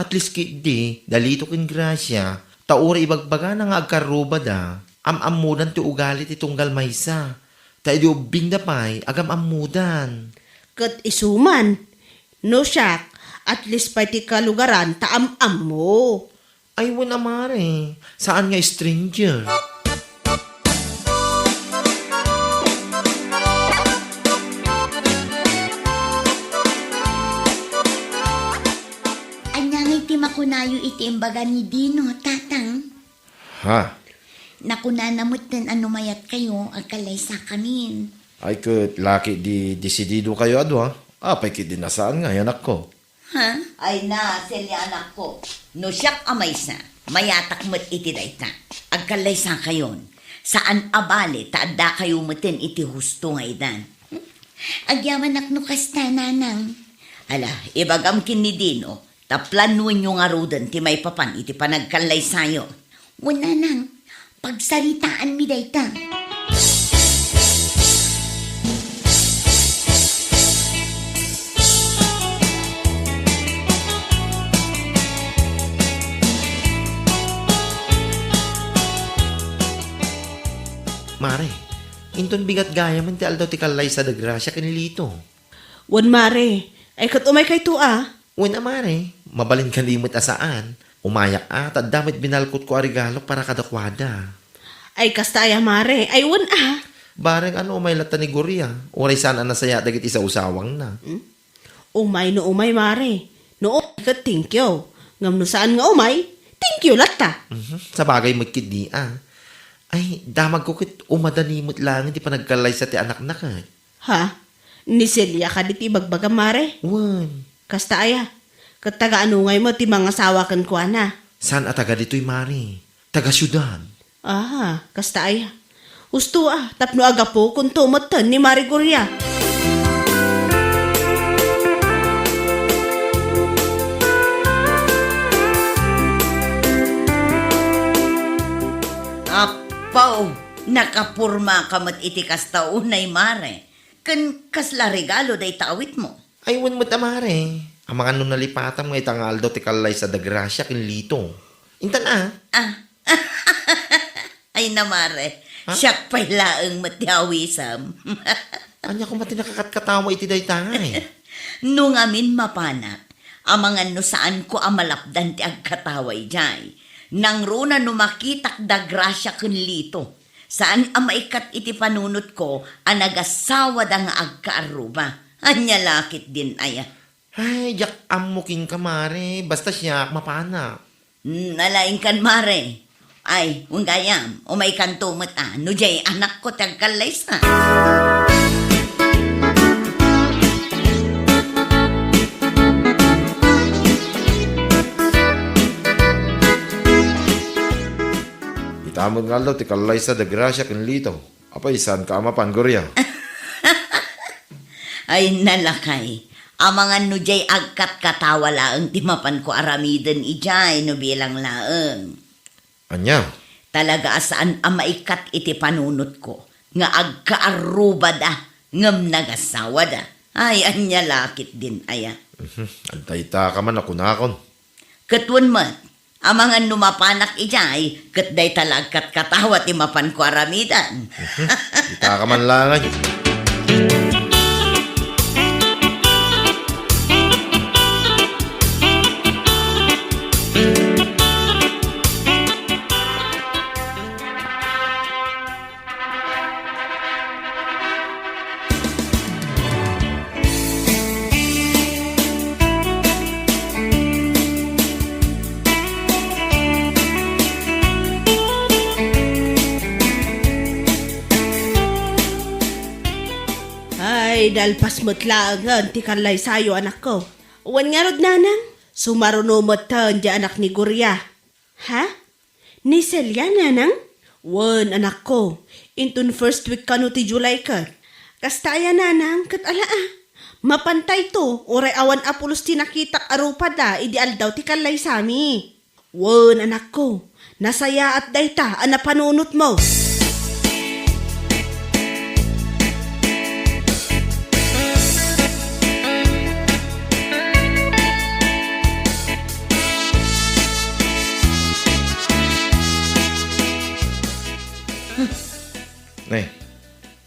At least ketdi, da Lito ken Gracia, ta uray ibagbagana nga agkarrubada, am-ammodan ti ugali ti tunggal maysa. Ta idi ubbingda pay, agam-ammodan. Ket isu man, no siak, at least pay ti kalugaran ta am-ammo. Ay, wen a mare, saan nga stranger? Ania ngay ti makunayo iti imbaga ni Dino, Tatang? Ha? Nakunana metten a no mayatkayo, agkallaysakamin. Ay, ket la ketdi desididokayo a dua. Apay ketdi a saan nga, anakko? Ha? Ay na, Celia, anakko. No siak a maysa, mayatak met iti dayta. Agkallaysakayon. Saan a bale ta addakayo metten iti husto nga idan. Hmm? Agyamanak no kasta, Nanang. Ala, ibagam ken ni Dino, ta planoenyo ngaruden ti maipapan iti panagkallaysayo. Wen, Nanang, pagsaritaanmi dayta. Mare, inton bigat gayamen ti aldaw ti kallaysa da Gracia ken Lito. Wen, mare, ay ket umaykayto a? Wen a, mare, mabalin kadi met a saan. Umayak a, ta adda met binalkotko a regalo para kadakuada. Ay, kasta aya, mare? Ay, wen a. Bareng a no umay latta ni Gloria, uray saan a nasayaat dagiti sausawangna. Hmm? Umay no umay, mare. No umay ket thank you. Ngem no saan nga umay, thank you latta. Mhm, sabagay met ketdi a. Ay, damagko ket umadani met laeng ti panagkallaysa ti anakna ket. Ha? Ni Celia kadi ti ibagbaga, mare? Wen. Kasta aya? Ket taga-ano ngay met ti mangasawa kenkuana? Saan a taga ditoy, mare. Taga siudad. Ah, kasta aya? Husto a, tapno agapukonto metten ni Mare Gloria. Apo, nakapormaka met iti kasta unay, mare. Ken kasla regalo dayta awitmo? Ay, wen met a, mare. Amangan no nalipatam nga ita nga aldaw ti kallaysa da Gracia ken Lito. Intan a. Ah. Ay na, mare. Ha? Siak pay laeng met ti awisem. Ania koma ti nakakatkatawa iti dayta, eh? No ngamin mapanak, amangan no saanko a malapdan ti agkatawa idiay. Nangruna no makitak da Gracia ken Lito. Saan a maikkat iti panunotko a nagasawada nga agkaarruba. Ania la ketdin aya? Ay, diak ammo kenka, mare. Basta siak, mapanak. Hmm, ala, inkan, mare. Ay, wen gayam, umaykanto met a, no diay anakko ti agkallaysa. Ita met nga aldaw ti kallaysa da Gracia ken Lito. Apay, saanka a mapan, Gloria? Ay, nalakay. Amangan no diay agkatkatawa laeng ti mapanko aramiden idiay no bilang laeng. Ania? Talaga a saan a maikkat iti panunotko nga agkaarrubada ngem nagasawada. Ay, ania la ketdin aya? Mhm. Adda ita ka man a kunakon. Ket wen met, amangan no mapanak idiay, ket dayta la agkatkatawa ti mapanko aramiden. Mhm. Ita ka man laeng. Ay, nalpas met laengen ti kallaysayo, anakko. Wen ngarud, nanang, sumaruno metten ti anak ni Gloria. Ha? Ni Celia, nanang? Wen, anakko, inton first week kano ti July ket. Kasta aya, nanang, ket ala a. Mapantayto, uray awan a pulos ti nakitak a rupada idi aldaw ti kallaysami. Wen, anakko, nasayaat dayta a napanunotmo. Ne,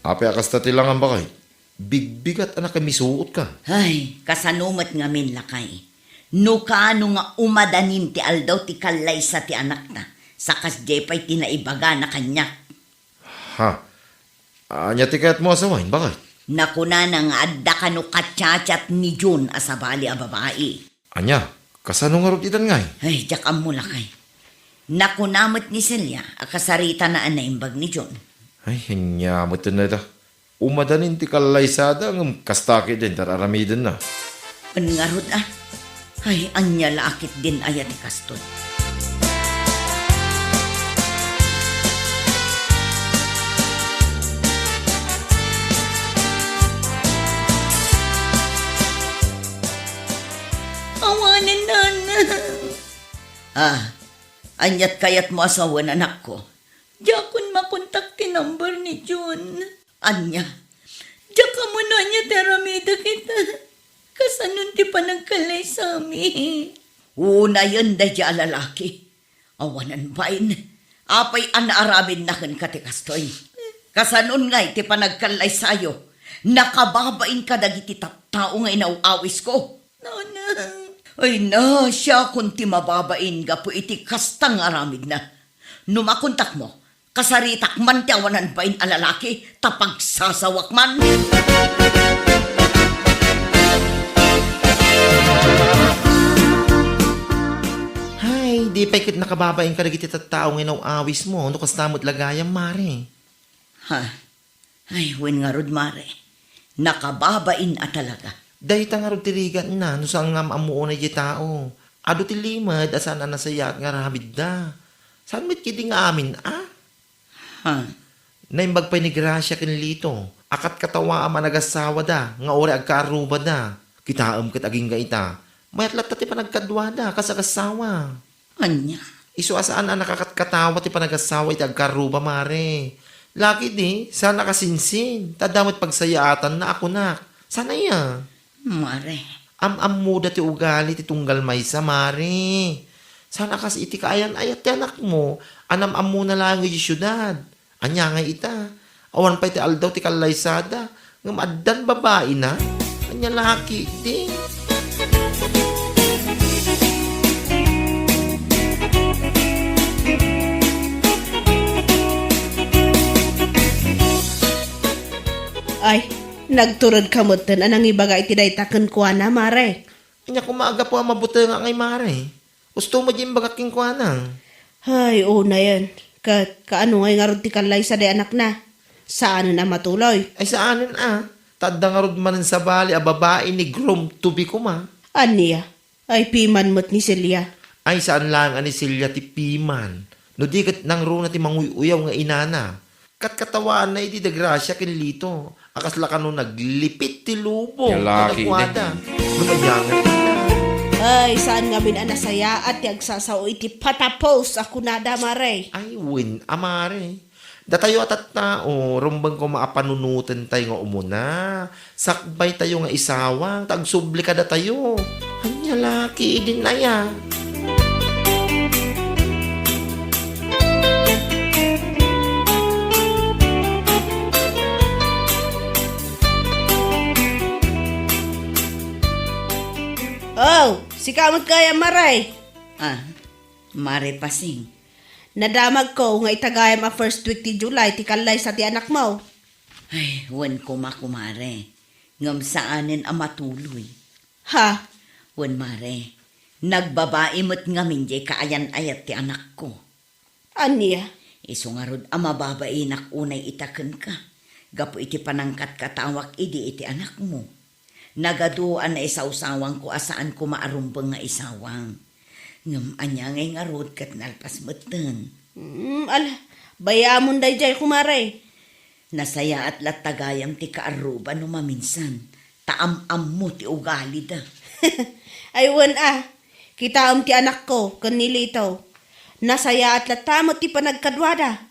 apay a kasta ti langan, baket? Bigbigat a nakimisuotka. Ay, kasano met ngamin, lakay? No kano nga umadanin ti aldaw ti kallaysa ti anakta, sa kasdiay pay ti naibagana kaniak. Ha? Ania ti kayatmo a sawen, baket? Nakunana nga adda kano kachat-chat ni Jun a sabali a babai. Ania? Kasano ngarud itan ngay? Ay, diak ammo, lakay. Nakuna met ni Celia a kasaritana a naimbag ni Jun. Ay, ania met dayta? Umadanin ti kallaysada, ngem kasta ketdin ti ar-aramidenna. Wen ngarud a. Ay, ania la a ketdin aya ti kastoy? Awanen, nanang. Ah, aniat kayatmo a sawen, anakko? Diakon makontak ti number ni Jun. Ania? Diak ammo no ania ti aramidek ita. Kasanon ti panagkallaysami? Unayen daydiay a lalaki. Awanan bain. Apay a naaramidna kenka ti kastoy? Kasanon ngay ti panagkallaysayo? Nakababain kadagiti tattao nga inaw-awisko? Nanang. Ay na, siakon ti mababain gapu iti kasta nga aramidna. No makontakmo, kasaritak man ti awanan bain a lalaki, ta pagsasawak man. Hay, di pay ket nakababain kadagiti tattao nga inaw-awismo, no kasta met la gayam, mare. Ha? Ay, wen ngarud, mare. Nakababain a talaga. Dayta ngarud ti rigatna, no saan nga am-ammo unay diay tao. Adu ti limed a saan a nasayaat nga aramidda. Saan met ketdi nga amin a? Ha? Naimbag pay ni Gracia ken Lito a katkatawaam a nagasawada nga uray agkaarrubada. Kitaem ket agingga ita. Mayat latta ti panagkaduada kas agassawa. Ania? Isu a saan a nakakatkatawa ti panagasawa iti agkarruba, mare. Laki di, saan a kasinsin, ta adda met pagsayaatanna a kunak. Saan aya? Mare. Am-ammoda ti ugali ti tunggal maysa, mare. Saan a kas iti kaayan-ayat ti anakmo, a nam-ammona laeng iti siudad. Ania ngay ita? Awan pay ti aldaw ti kallaysada, ngem addan babaina? Ania laki di? Ay, nagturedka metten a nangibaga iti dayta kenkuana, mare. Ania koma a gapu a mabutengak ngay, mare? Usto met diay imbagak kenkuana. Hay, unayen. Ket kaano ngay ngarud ti kallaysa daydiay anakna? Saanen a matuloy? Ay, saanen a. Ta adda ngarud manen sabali a babai ni groom to be koma. Ania? Ay, piman met ni Celia. Ay, saan laeng a ni Celia ti piman. No di ket nangruna ti manguy-uyaw nga inana. Katkatawaanna idi da Gracia ken Lito a kasla kano naglipit ti lubong. Lalaki kadakuada. Ngem ania nga? Ay, saan ngamin a nasayaat ti agsasao iti patapos a kunada, mare. Ay, wen a, mare. Datayo a tattao, rumbeng koma a panunotentayo nga umuna. Sakbaytayo nga isawang, ta agsubli kadatayo. Ania laki idin aya? Oh, sika met gayam, Mare. Ah, Mare Pasing. Nadamagko nga ita gayam a first week ti July ti kallaysa ti anakmo. Ay, wen koma, kumare. Ngem saanen a matuloy. Ha? Wen, mare, nagbabai met ngamin diay kaayan-ayat ti anakko. Ania? Isu ngarud a mababainak unay ita kenka, gapu iti panangkatkatawak idi iti anakmo. Nagadu a naisawsawangko a saan koma a rumbeng nga isawang. Ngem ania ngay ngarud ket nalpas metten. Mm, ala, bayamon daydiay, kumare. Nasayaat latta gayam ti kaarruba no maminsan, ta am-ammo ti ugalida. Ay, wen a, kitaem ti anakko ken ni Lito. Nasayaat latta met ti panagkaduada.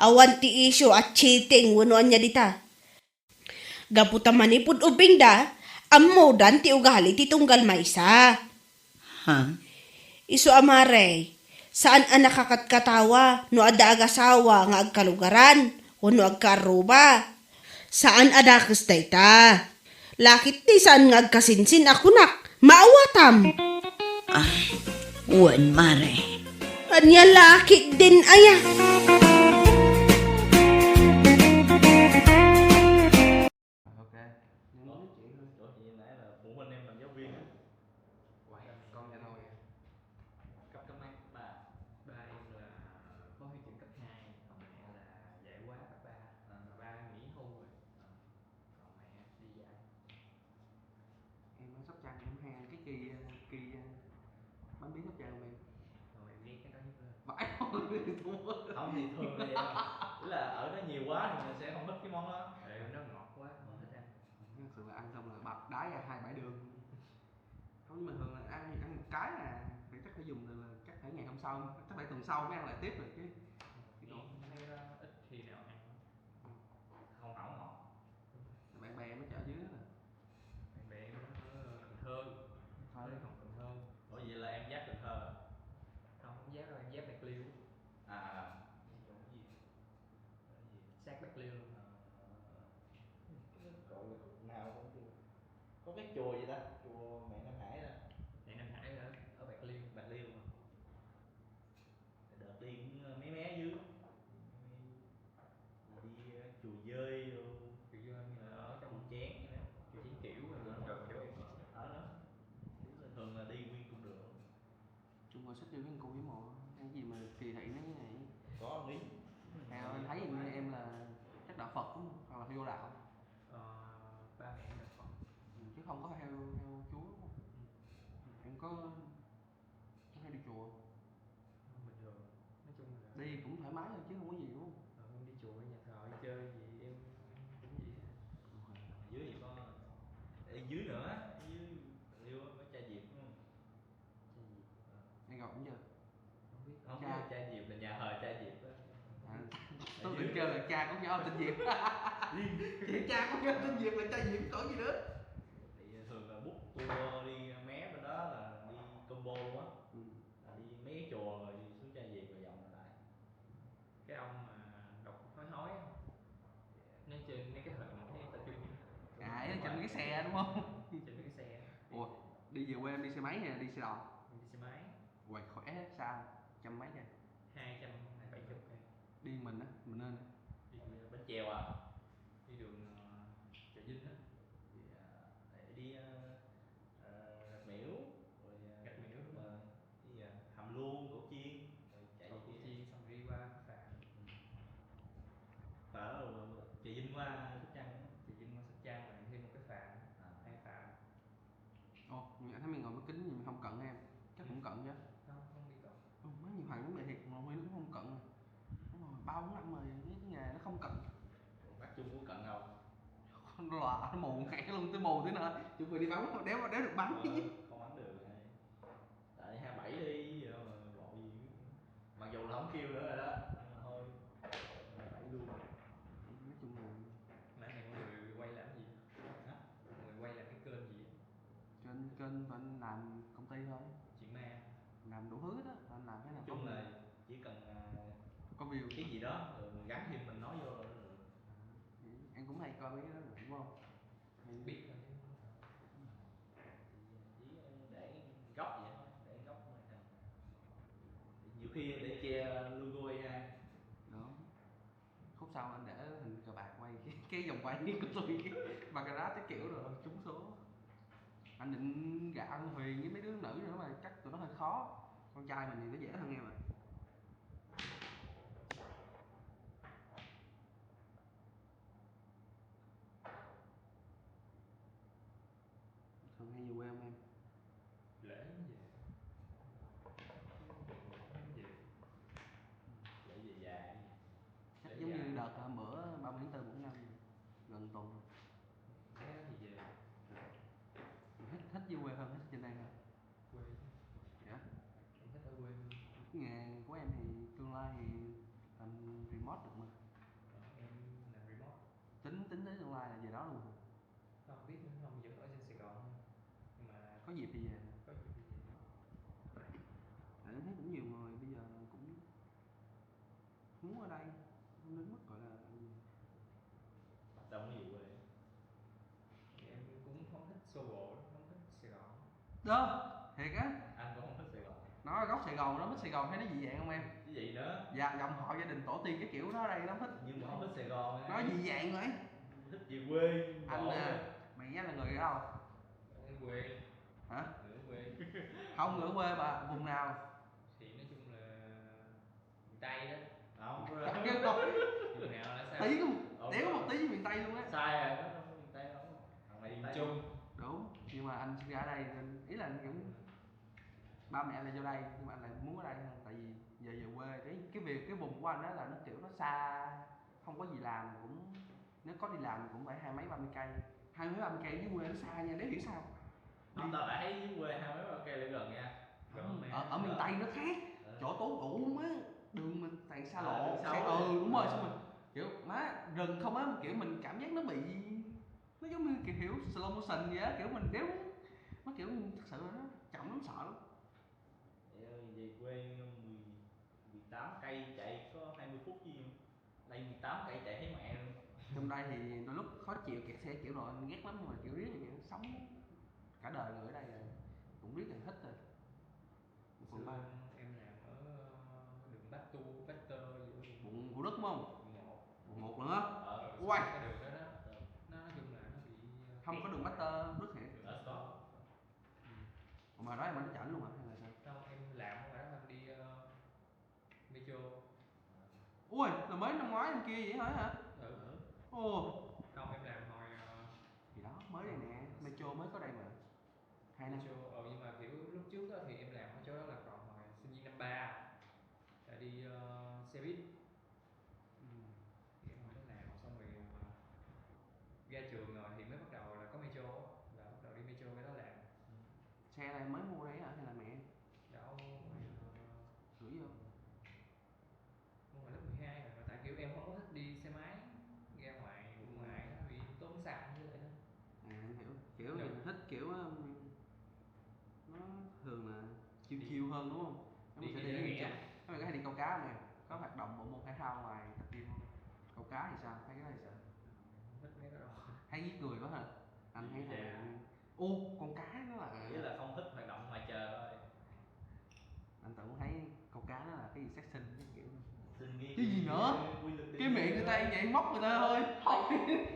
Awan ti isyu a cheating wenno ania dita. Gapu ta manipud ubbingda, ammodan ti ugali ti tunggal maysa. Ha? Isu a mare, saan a nakakatkatawa no adda agasawa nga agkalugaran wenno agkaarruba. Saan a dakes dayta. Lakit ti saan nga agkasinsin a kunak, maawatam. Ah, wen, mare. Ania la ketdin aya? Ok. Ủa, ủa, chị nãy là phụ huynh em làm giáo viên á. Uầy, con nhà đâu vậy? Cấp, cấp mấy? Cấp ba. Ba em là phó hiệu trưởng cấp hai, còn mẹ là dạy khóa cấp ba. Ờ. Ba nghỉ hưu rồi. Ờ. Còn mẹ đi dạy. Em ở Sóc Trăng, em hay ăn cái kỳ, ờ, kỳ, ờ, bánh bí Sóc Trăng mà. Ôi, em ghét cái đó nhất luôn. Vãi. Không thì thường thì, ờ, ý là ở đó nhiều quá thì mình sẽ không thích cái món đó. Tại vì nó ngọt quá, không thích ăn. Thật sự là ăn xong là bật đái ra hai bãi đường. Không, nhưng mà thường là ăn, ăn một cái là phải, chắc phải dùng là, là chắc phải ngày hôm sau, chắc phải tuần sau mới ăn lại tiếp được chứ. Cái đó. Em thấy nó ít khi nào ăn. Không hỏng hả? Bạn bè mới chở dưới đó. Bạn bè nó ở Cần Thơ. Thơ. Nó không Cần Thơ. Ủa, vậy là em giáp Cần Thơ à? Không, không giáp đâu, em giáp Bạc Liêu. À, à. Sát Bạc Liêu luôn. À. Cậu nào cũng được. Có cái chùa gì ta? Chùa Mẹ Nam Hải đó. Mẹ Nam Hải hả? Ở Bạc Liêu. Bạc Liêu hả? Đợt đi cũng, ờ, mé mé dữ. Đi, ờ, chùa Dơi đồ. Chùa Dơi là ở trong chùa Chén vậy đó. Chùa Chén Kiểu là gần gần chỗ em ở. Ở đó. Thường là đi nguyên cung đường. Chung là sách Dơi Nguyên Cung với mộ. Cái gì mà kỳ thị nó như này. Có lý. Theo anh thấy như em là chắc đạo Phật đúng không? Hoặc là theo đạo. Ờ, ba mẹ em đạo Phật. Ừ, chứ không có theo, theo Chúa đúng không? Ừ. Em có Có hay đi chùa? Bình thường. Nói chung là đi cũng thoải mái thôi chứ không có gì đúng không? Ờ, em đi chùa, nhà thờ, đi chơi gì em cũng vậy. Dưới gì có, ê, dưới nữa á, dưới Liêu á, có cha Diệp đúng không? Cha Diệp. Ờ. Em gặp cũng chưa? Không biết. Không biết là cha Diệp là nhà thờ cha Diệp á. À, tôi tưởng kêu là cha của nhau tên Diệp. Vậy cha của nhau tên Diệp là cha Diệp cỡ gì nữa? Thì thường là book tour đi mé bên đó là đi combo á. Ừ. Là đi mấy cái chùa rồi đi xuống Cha Diệp rồi vòng lại. Cái ông mà đọc hói hói á. Nó trên mấy cái hình thấy tao chung. À, nó trên mấy cái xe đúng không? Trên mấy cái xe. Ủa, đi về quê em đi xe máy hay là đi xe đò? Em đi xe máy. Uầy, khỏi ép sao? Trăm mấy kìa? Hai trăm bảy chục kìa. Đi mình á, mình nên. Đi, ờ, bánh chèo à? Đi đường, ờ, Chợ Vinh á. Đi, ờ, đi, ờ, ờ, Rạch Miễu, rồi, ờ, Rạch Miễu, đúng rồi. Ờ, đi, ờ, Hàm Luông, Củ Chi, rồi chạy Củ Chi, xong đi qua Phú Thọ. Ừ. Và đó là Chợ Vinh qua Sóc Trăng á. Chợ Vinh qua Sóc Trăng rồi thêm một cái Phú Thọ. À. Hai Phú Thọ. Ồ, anh thấy mày ngồi máy tính gì mày không cận em? Chắc cũng cận chứ. Không, không đi cận. Ồ, má nhiều thằng cũng vậy thiệt, mà Huy nó cũng không cận. Nó ngồi bao nhiêu năm rồi, cái nghề nó không cận. Bắt chung của cận đâu. Con lòa nó mù ngay luôn, tới mù thế nào. Chúng mày đi bắn, đéo, đéo được bắn. Ờ, không bắn được. Tại hai bảy đi, gì đâu mà vội gì. Mặc dù là không kêu nữa rồi đó, nhưng mà thôi. Hai bảy luôn. Nói chung là... Nãy này mọi người quay làm gì? Hả? Mọi người quay làm cái kênh gì? Kênh, kênh vẫn làm công ty thôi. Chuyện ma. Làm đủ thứ đó, anh làm cái nào... Nói chung là chỉ cần, à, có view, cái gì đó, ừ, gắn thì mình nói vô là được. Em cũng hay coi mấy cái đó, đúng không? Biết thôi chứ. Chỉ để gốc vậy thôi, để gốc màn hình. Nhiều khi để che logo A I. Đó. Khúc sau anh để hình cờ bạc quay cái, cái vòng quay của tôi, cái baccarat cái kiểu rồi trúng số. Anh định gạ con Huyền với mấy đứa nữ nữa mà chắc tụi nó hơi khó. Con trai mình thì nó dễ hơn em ạ. Thường hay về quê không em? Lễ gì? Gì? Lễ Quê hơn hết trên đây hả? Quê. Dạ. Em thích ở quê hơn. Nghề của em thì tương lai thì làm remote được mà. Ờ, em làm remote. Tính, tính tới tương lai là về đó luôn hả? Không biết nữa, không, vẫn ở trên Sài Gòn thôi. Nhưng mà có dịp thì về. Có dịp thì về. Tại em thấy cũng nhiều người bây giờ cũng muốn ở đây, không đến mức gọi là gì. Sao không về quê? Thì em cũng không thích xô bồ, không thích Sài Gòn. Đó, thiệt á. Anh cũng không thích Sài Gòn. Nó gốc Sài Gòn, nó thích Sài Gòn, thấy nó dị dạng không em? Chứ gì nữa? Dạ, dòng họ gia đình tổ tiên cái kiểu đó đây, nó thích. Nhưng mà không thích Sài Gòn. Nó dị dạng rồi. Thích về quê. Anh nè, mày nhớ là người ở đâu? Ở quê. Hả? Người ở quê. Không, người ở quê mà vùng nào? Thì nói chung là miền Tây đó. Không. Vùng nào là sao? Tí có một, tí có một tí với miền Tây luôn á. Sai rồi, nó không có miền Tây đâu. Thằng này miền Trung. Đúng, nhưng mà anh sinh ra ở đây nên ý là anh cũng, ba mẹ là vô đây nhưng mà anh lại muốn ở đây hơn, tại vì giờ về quê, cái cái việc, cái vùng của anh đó là nó kiểu nó xa, không có gì làm, cũng nếu có đi làm cũng phải hai mấy ba mươi cây. Hai mấy ba mươi cây với quê nó xa nha, nếu hiểu sao. Không, tao lại thấy dưới quê hai mấy ba mươi cây lại gần nha. Gần mà. Ở, ở miền Tây nó khác. Ờ. Chỗ Tú Cũ á, đường mình toàn xa, à, lộ, đường xa xe, ừ, đúng rồi, ờ, xong rồi kiểu má rừng không á, kiểu mình cảm giác nó bị, nó giống như kiểu, kiểu slow motion vậy á, kiểu mình đéo, nó kiểu thật sự là nó chậm lắm, sợ lắm. Ê ơi, về quê mười, mười tám cây chạy có hai mươi phút chứ. Đây mười tám cây chạy thấy mẹ luôn. Trong đây thì đôi lúc khó chịu, kẹt xe kiểu rồi ghét lắm, nhưng mà kiểu riết thì sống cả đời người ở đây rồi, cũng biết là hết rồi. Một phần ba. Xưa em làm ở, ờ, đường Bát Tu, Bát Tơ gì đó. Quận Thủ Đức đúng không? Quận một. Quận một nữa. Ờ, uầy, cái đường đó đó. Nó nói chung là nó bị, ờ, không có đường Bát Tơ, Đức hả? Đường Bát Tơ. Ừ. Ủa mà đó em mới đi chảnh luôn hả hay là sao? Không, em làm ở đó, em đi, ờ, Metro. Ui, là mới năm ngoái năm kia vậy hả? Ừ. Ồ. Không, em làm hồi, ờ, thì đó, mới đây nè, Metro mới có đây mà. Hai năm. Metro, ờ, nhưng mà kiểu lúc trước đó thì em làm ở chỗ đó là còn hồi sinh viên năm ba. Là đi, ờ, xe buýt. Ừ. Thì em mới làm xong rồi, ờ, ra trường rồi thì mới bắt đầu là có Metro, là bắt đầu đi Metro cái đó làm. Ừ. Xe này mới mua đây hả hay là mẹ? Đâu, hồi, ờ, gửi vô. Mua hồi lớp mười hai rồi, mà tại kiểu em không có thích đi xe máy ra ngoài, ừ, ngoài đó, vì tốn xăng như vậy đó. À, em hiểu. Kiểu, được, mình thích kiểu, um, nó thường là chill, đi chill hơn đúng không? Em đi, sẽ đi đi ra game, em có hay đi câu cá này, có hoạt động bộ môn thể thao ngoài tập gym không? Câu cá thì sao? Thấy cái đó thì sao? Không thích mấy cái đó. Thấy giết người quá hả? Anh thấy, dạ, là, ô, con cá nó là, nghĩa là không thích hoạt động ngoài trời thôi. Anh tưởng thấy câu cá nó là cái gì sát sinh cái kiểu. Sinh nghi. Chứ gì nữa? Cái miệng người ta ăn vậy móc người ta thôi.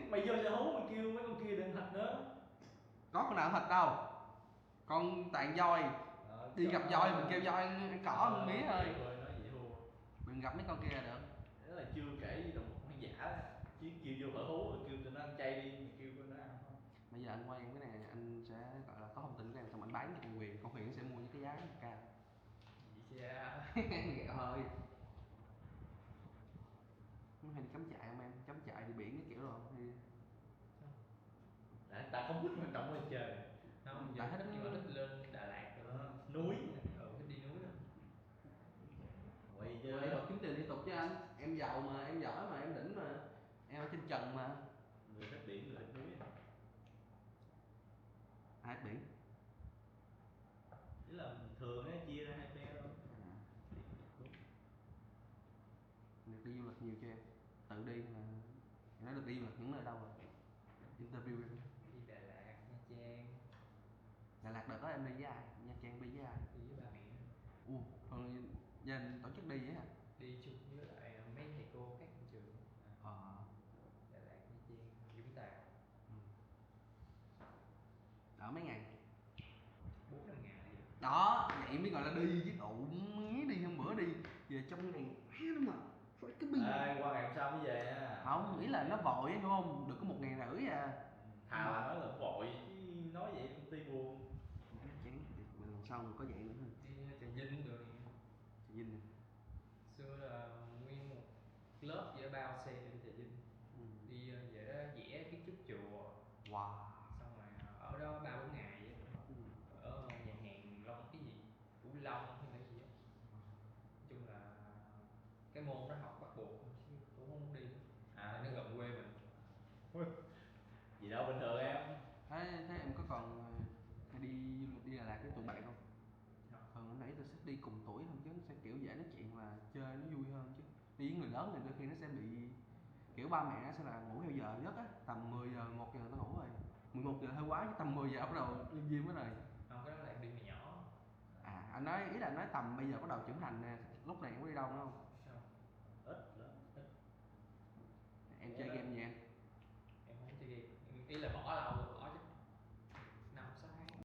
Mày vô sở hữu mày kêu mấy con kia đừng thịt nữa. Có con nào thịt đâu. Con tàn voi. Ờ, đi gặp voi mình kêu voi ăn cỏ, ờ, ăn mía thôi. Vậy thôi, nói vậy thôi. Đừng gặp mấy con kia là được. Đó là chưa kể gì động vật hoang dã, chứ kêu vô sở hữu rồi kêu tụi nó ăn chay đi, mình kêu tụi nó ăn không. Bây giờ anh quay cái này, anh sẽ gọi là có thông tin của em, xong anh bán cho con Huyền, con Huyền nó sẽ mua với cái giá cao. Vậy chứ. Ghẹo hơi. Nó hay đi cắm trại không em? Cắm trại đi biển cái kiểu rồi thì. Tại ta không thích hoạt động ngoài trời. Không, tại giờ thích, nhưng mà thích lên Đà Lạt rồi. Ờ, núi. Ừ, thích đi núi lắm. Ủa, giờ em vẫn kiếm tiền liên tục chứ anh. Em giàu mà, em giỏi mà, em đỉnh mà. Em ở trên trần mà. Người thích biển, người thích núi. Ai biết? Ý là bình thường á, chia ra hai phe thôi. À. Được đi du lịch nhiều chưa em? Tự đi là, em nói được đi du lịch những nơi đâu rồi? Interview em. Đi Đà Lạt, Nha Trang. Đà Lạt đợt đó em đi với ai? Nha Trang đi với ai? Đi với ba mẹ. Ủa, thường gia đình tổ chức đi vậy hả? Đi chung với lại mấy thầy cô các trường. Ờ. Đà Lạt, Nha Trang, Vũng Tàu. Ừ. Ở mấy ngày? Bốn năm ngày gì đó. Đó, vậy mới gọi là đi chứ tụ, mới đi hôm bữa đi. Giờ trong ngày má nó mà phải cái bi. Ê, qua ngày hôm sau mới về nha. Không, ý là nó vội á, đúng không? Được có một ngày rưỡi à. Thà là nói là vội chứ, nói vậy công ty buồn. Chán, lần sau mình có vậy nữa ha. Đi Trà Vinh được. Trà Vinh nè. Xưa là nguyên một lớp dễ bao xe đi Trà Vinh. Ừ. Đi, ờ, vậy đó, vẽ kiến trúc chùa. Wow. Xong rồi, ờ, ở đó ba bốn ngày vậy. Ừ. Cái môn đó học bắt buộc không chứ tôi không đi. À, nó gần quê mình. Ui, gì đâu, bình thường em. Thế, thế em có còn ờ, hay đi du lịch đi Đà Lạt với tụi bạn không? Không. Thường anh nghĩ là sẽ đi cùng tuổi hơn chứ, sẽ kiểu dễ nói chuyện và chơi nó vui hơn chứ. Đi với người lớn thì đôi khi nó sẽ bị kiểu ba mẹ nó sẽ là ngủ theo giờ giấc á, tầm mười giờ, một giờ tao ngủ rồi. Mười một giờ hơi quá chứ tầm mười giờ bắt đầu đi gym hết rồi. Không, cái đó là em đi hồi nhỏ. À, anh nói, ý là nói tầm bây giờ bắt đầu trưởng thành nè, lúc này em có đi đâu nữa không? Không. Ít lắm, ít. Em chơi game gì em?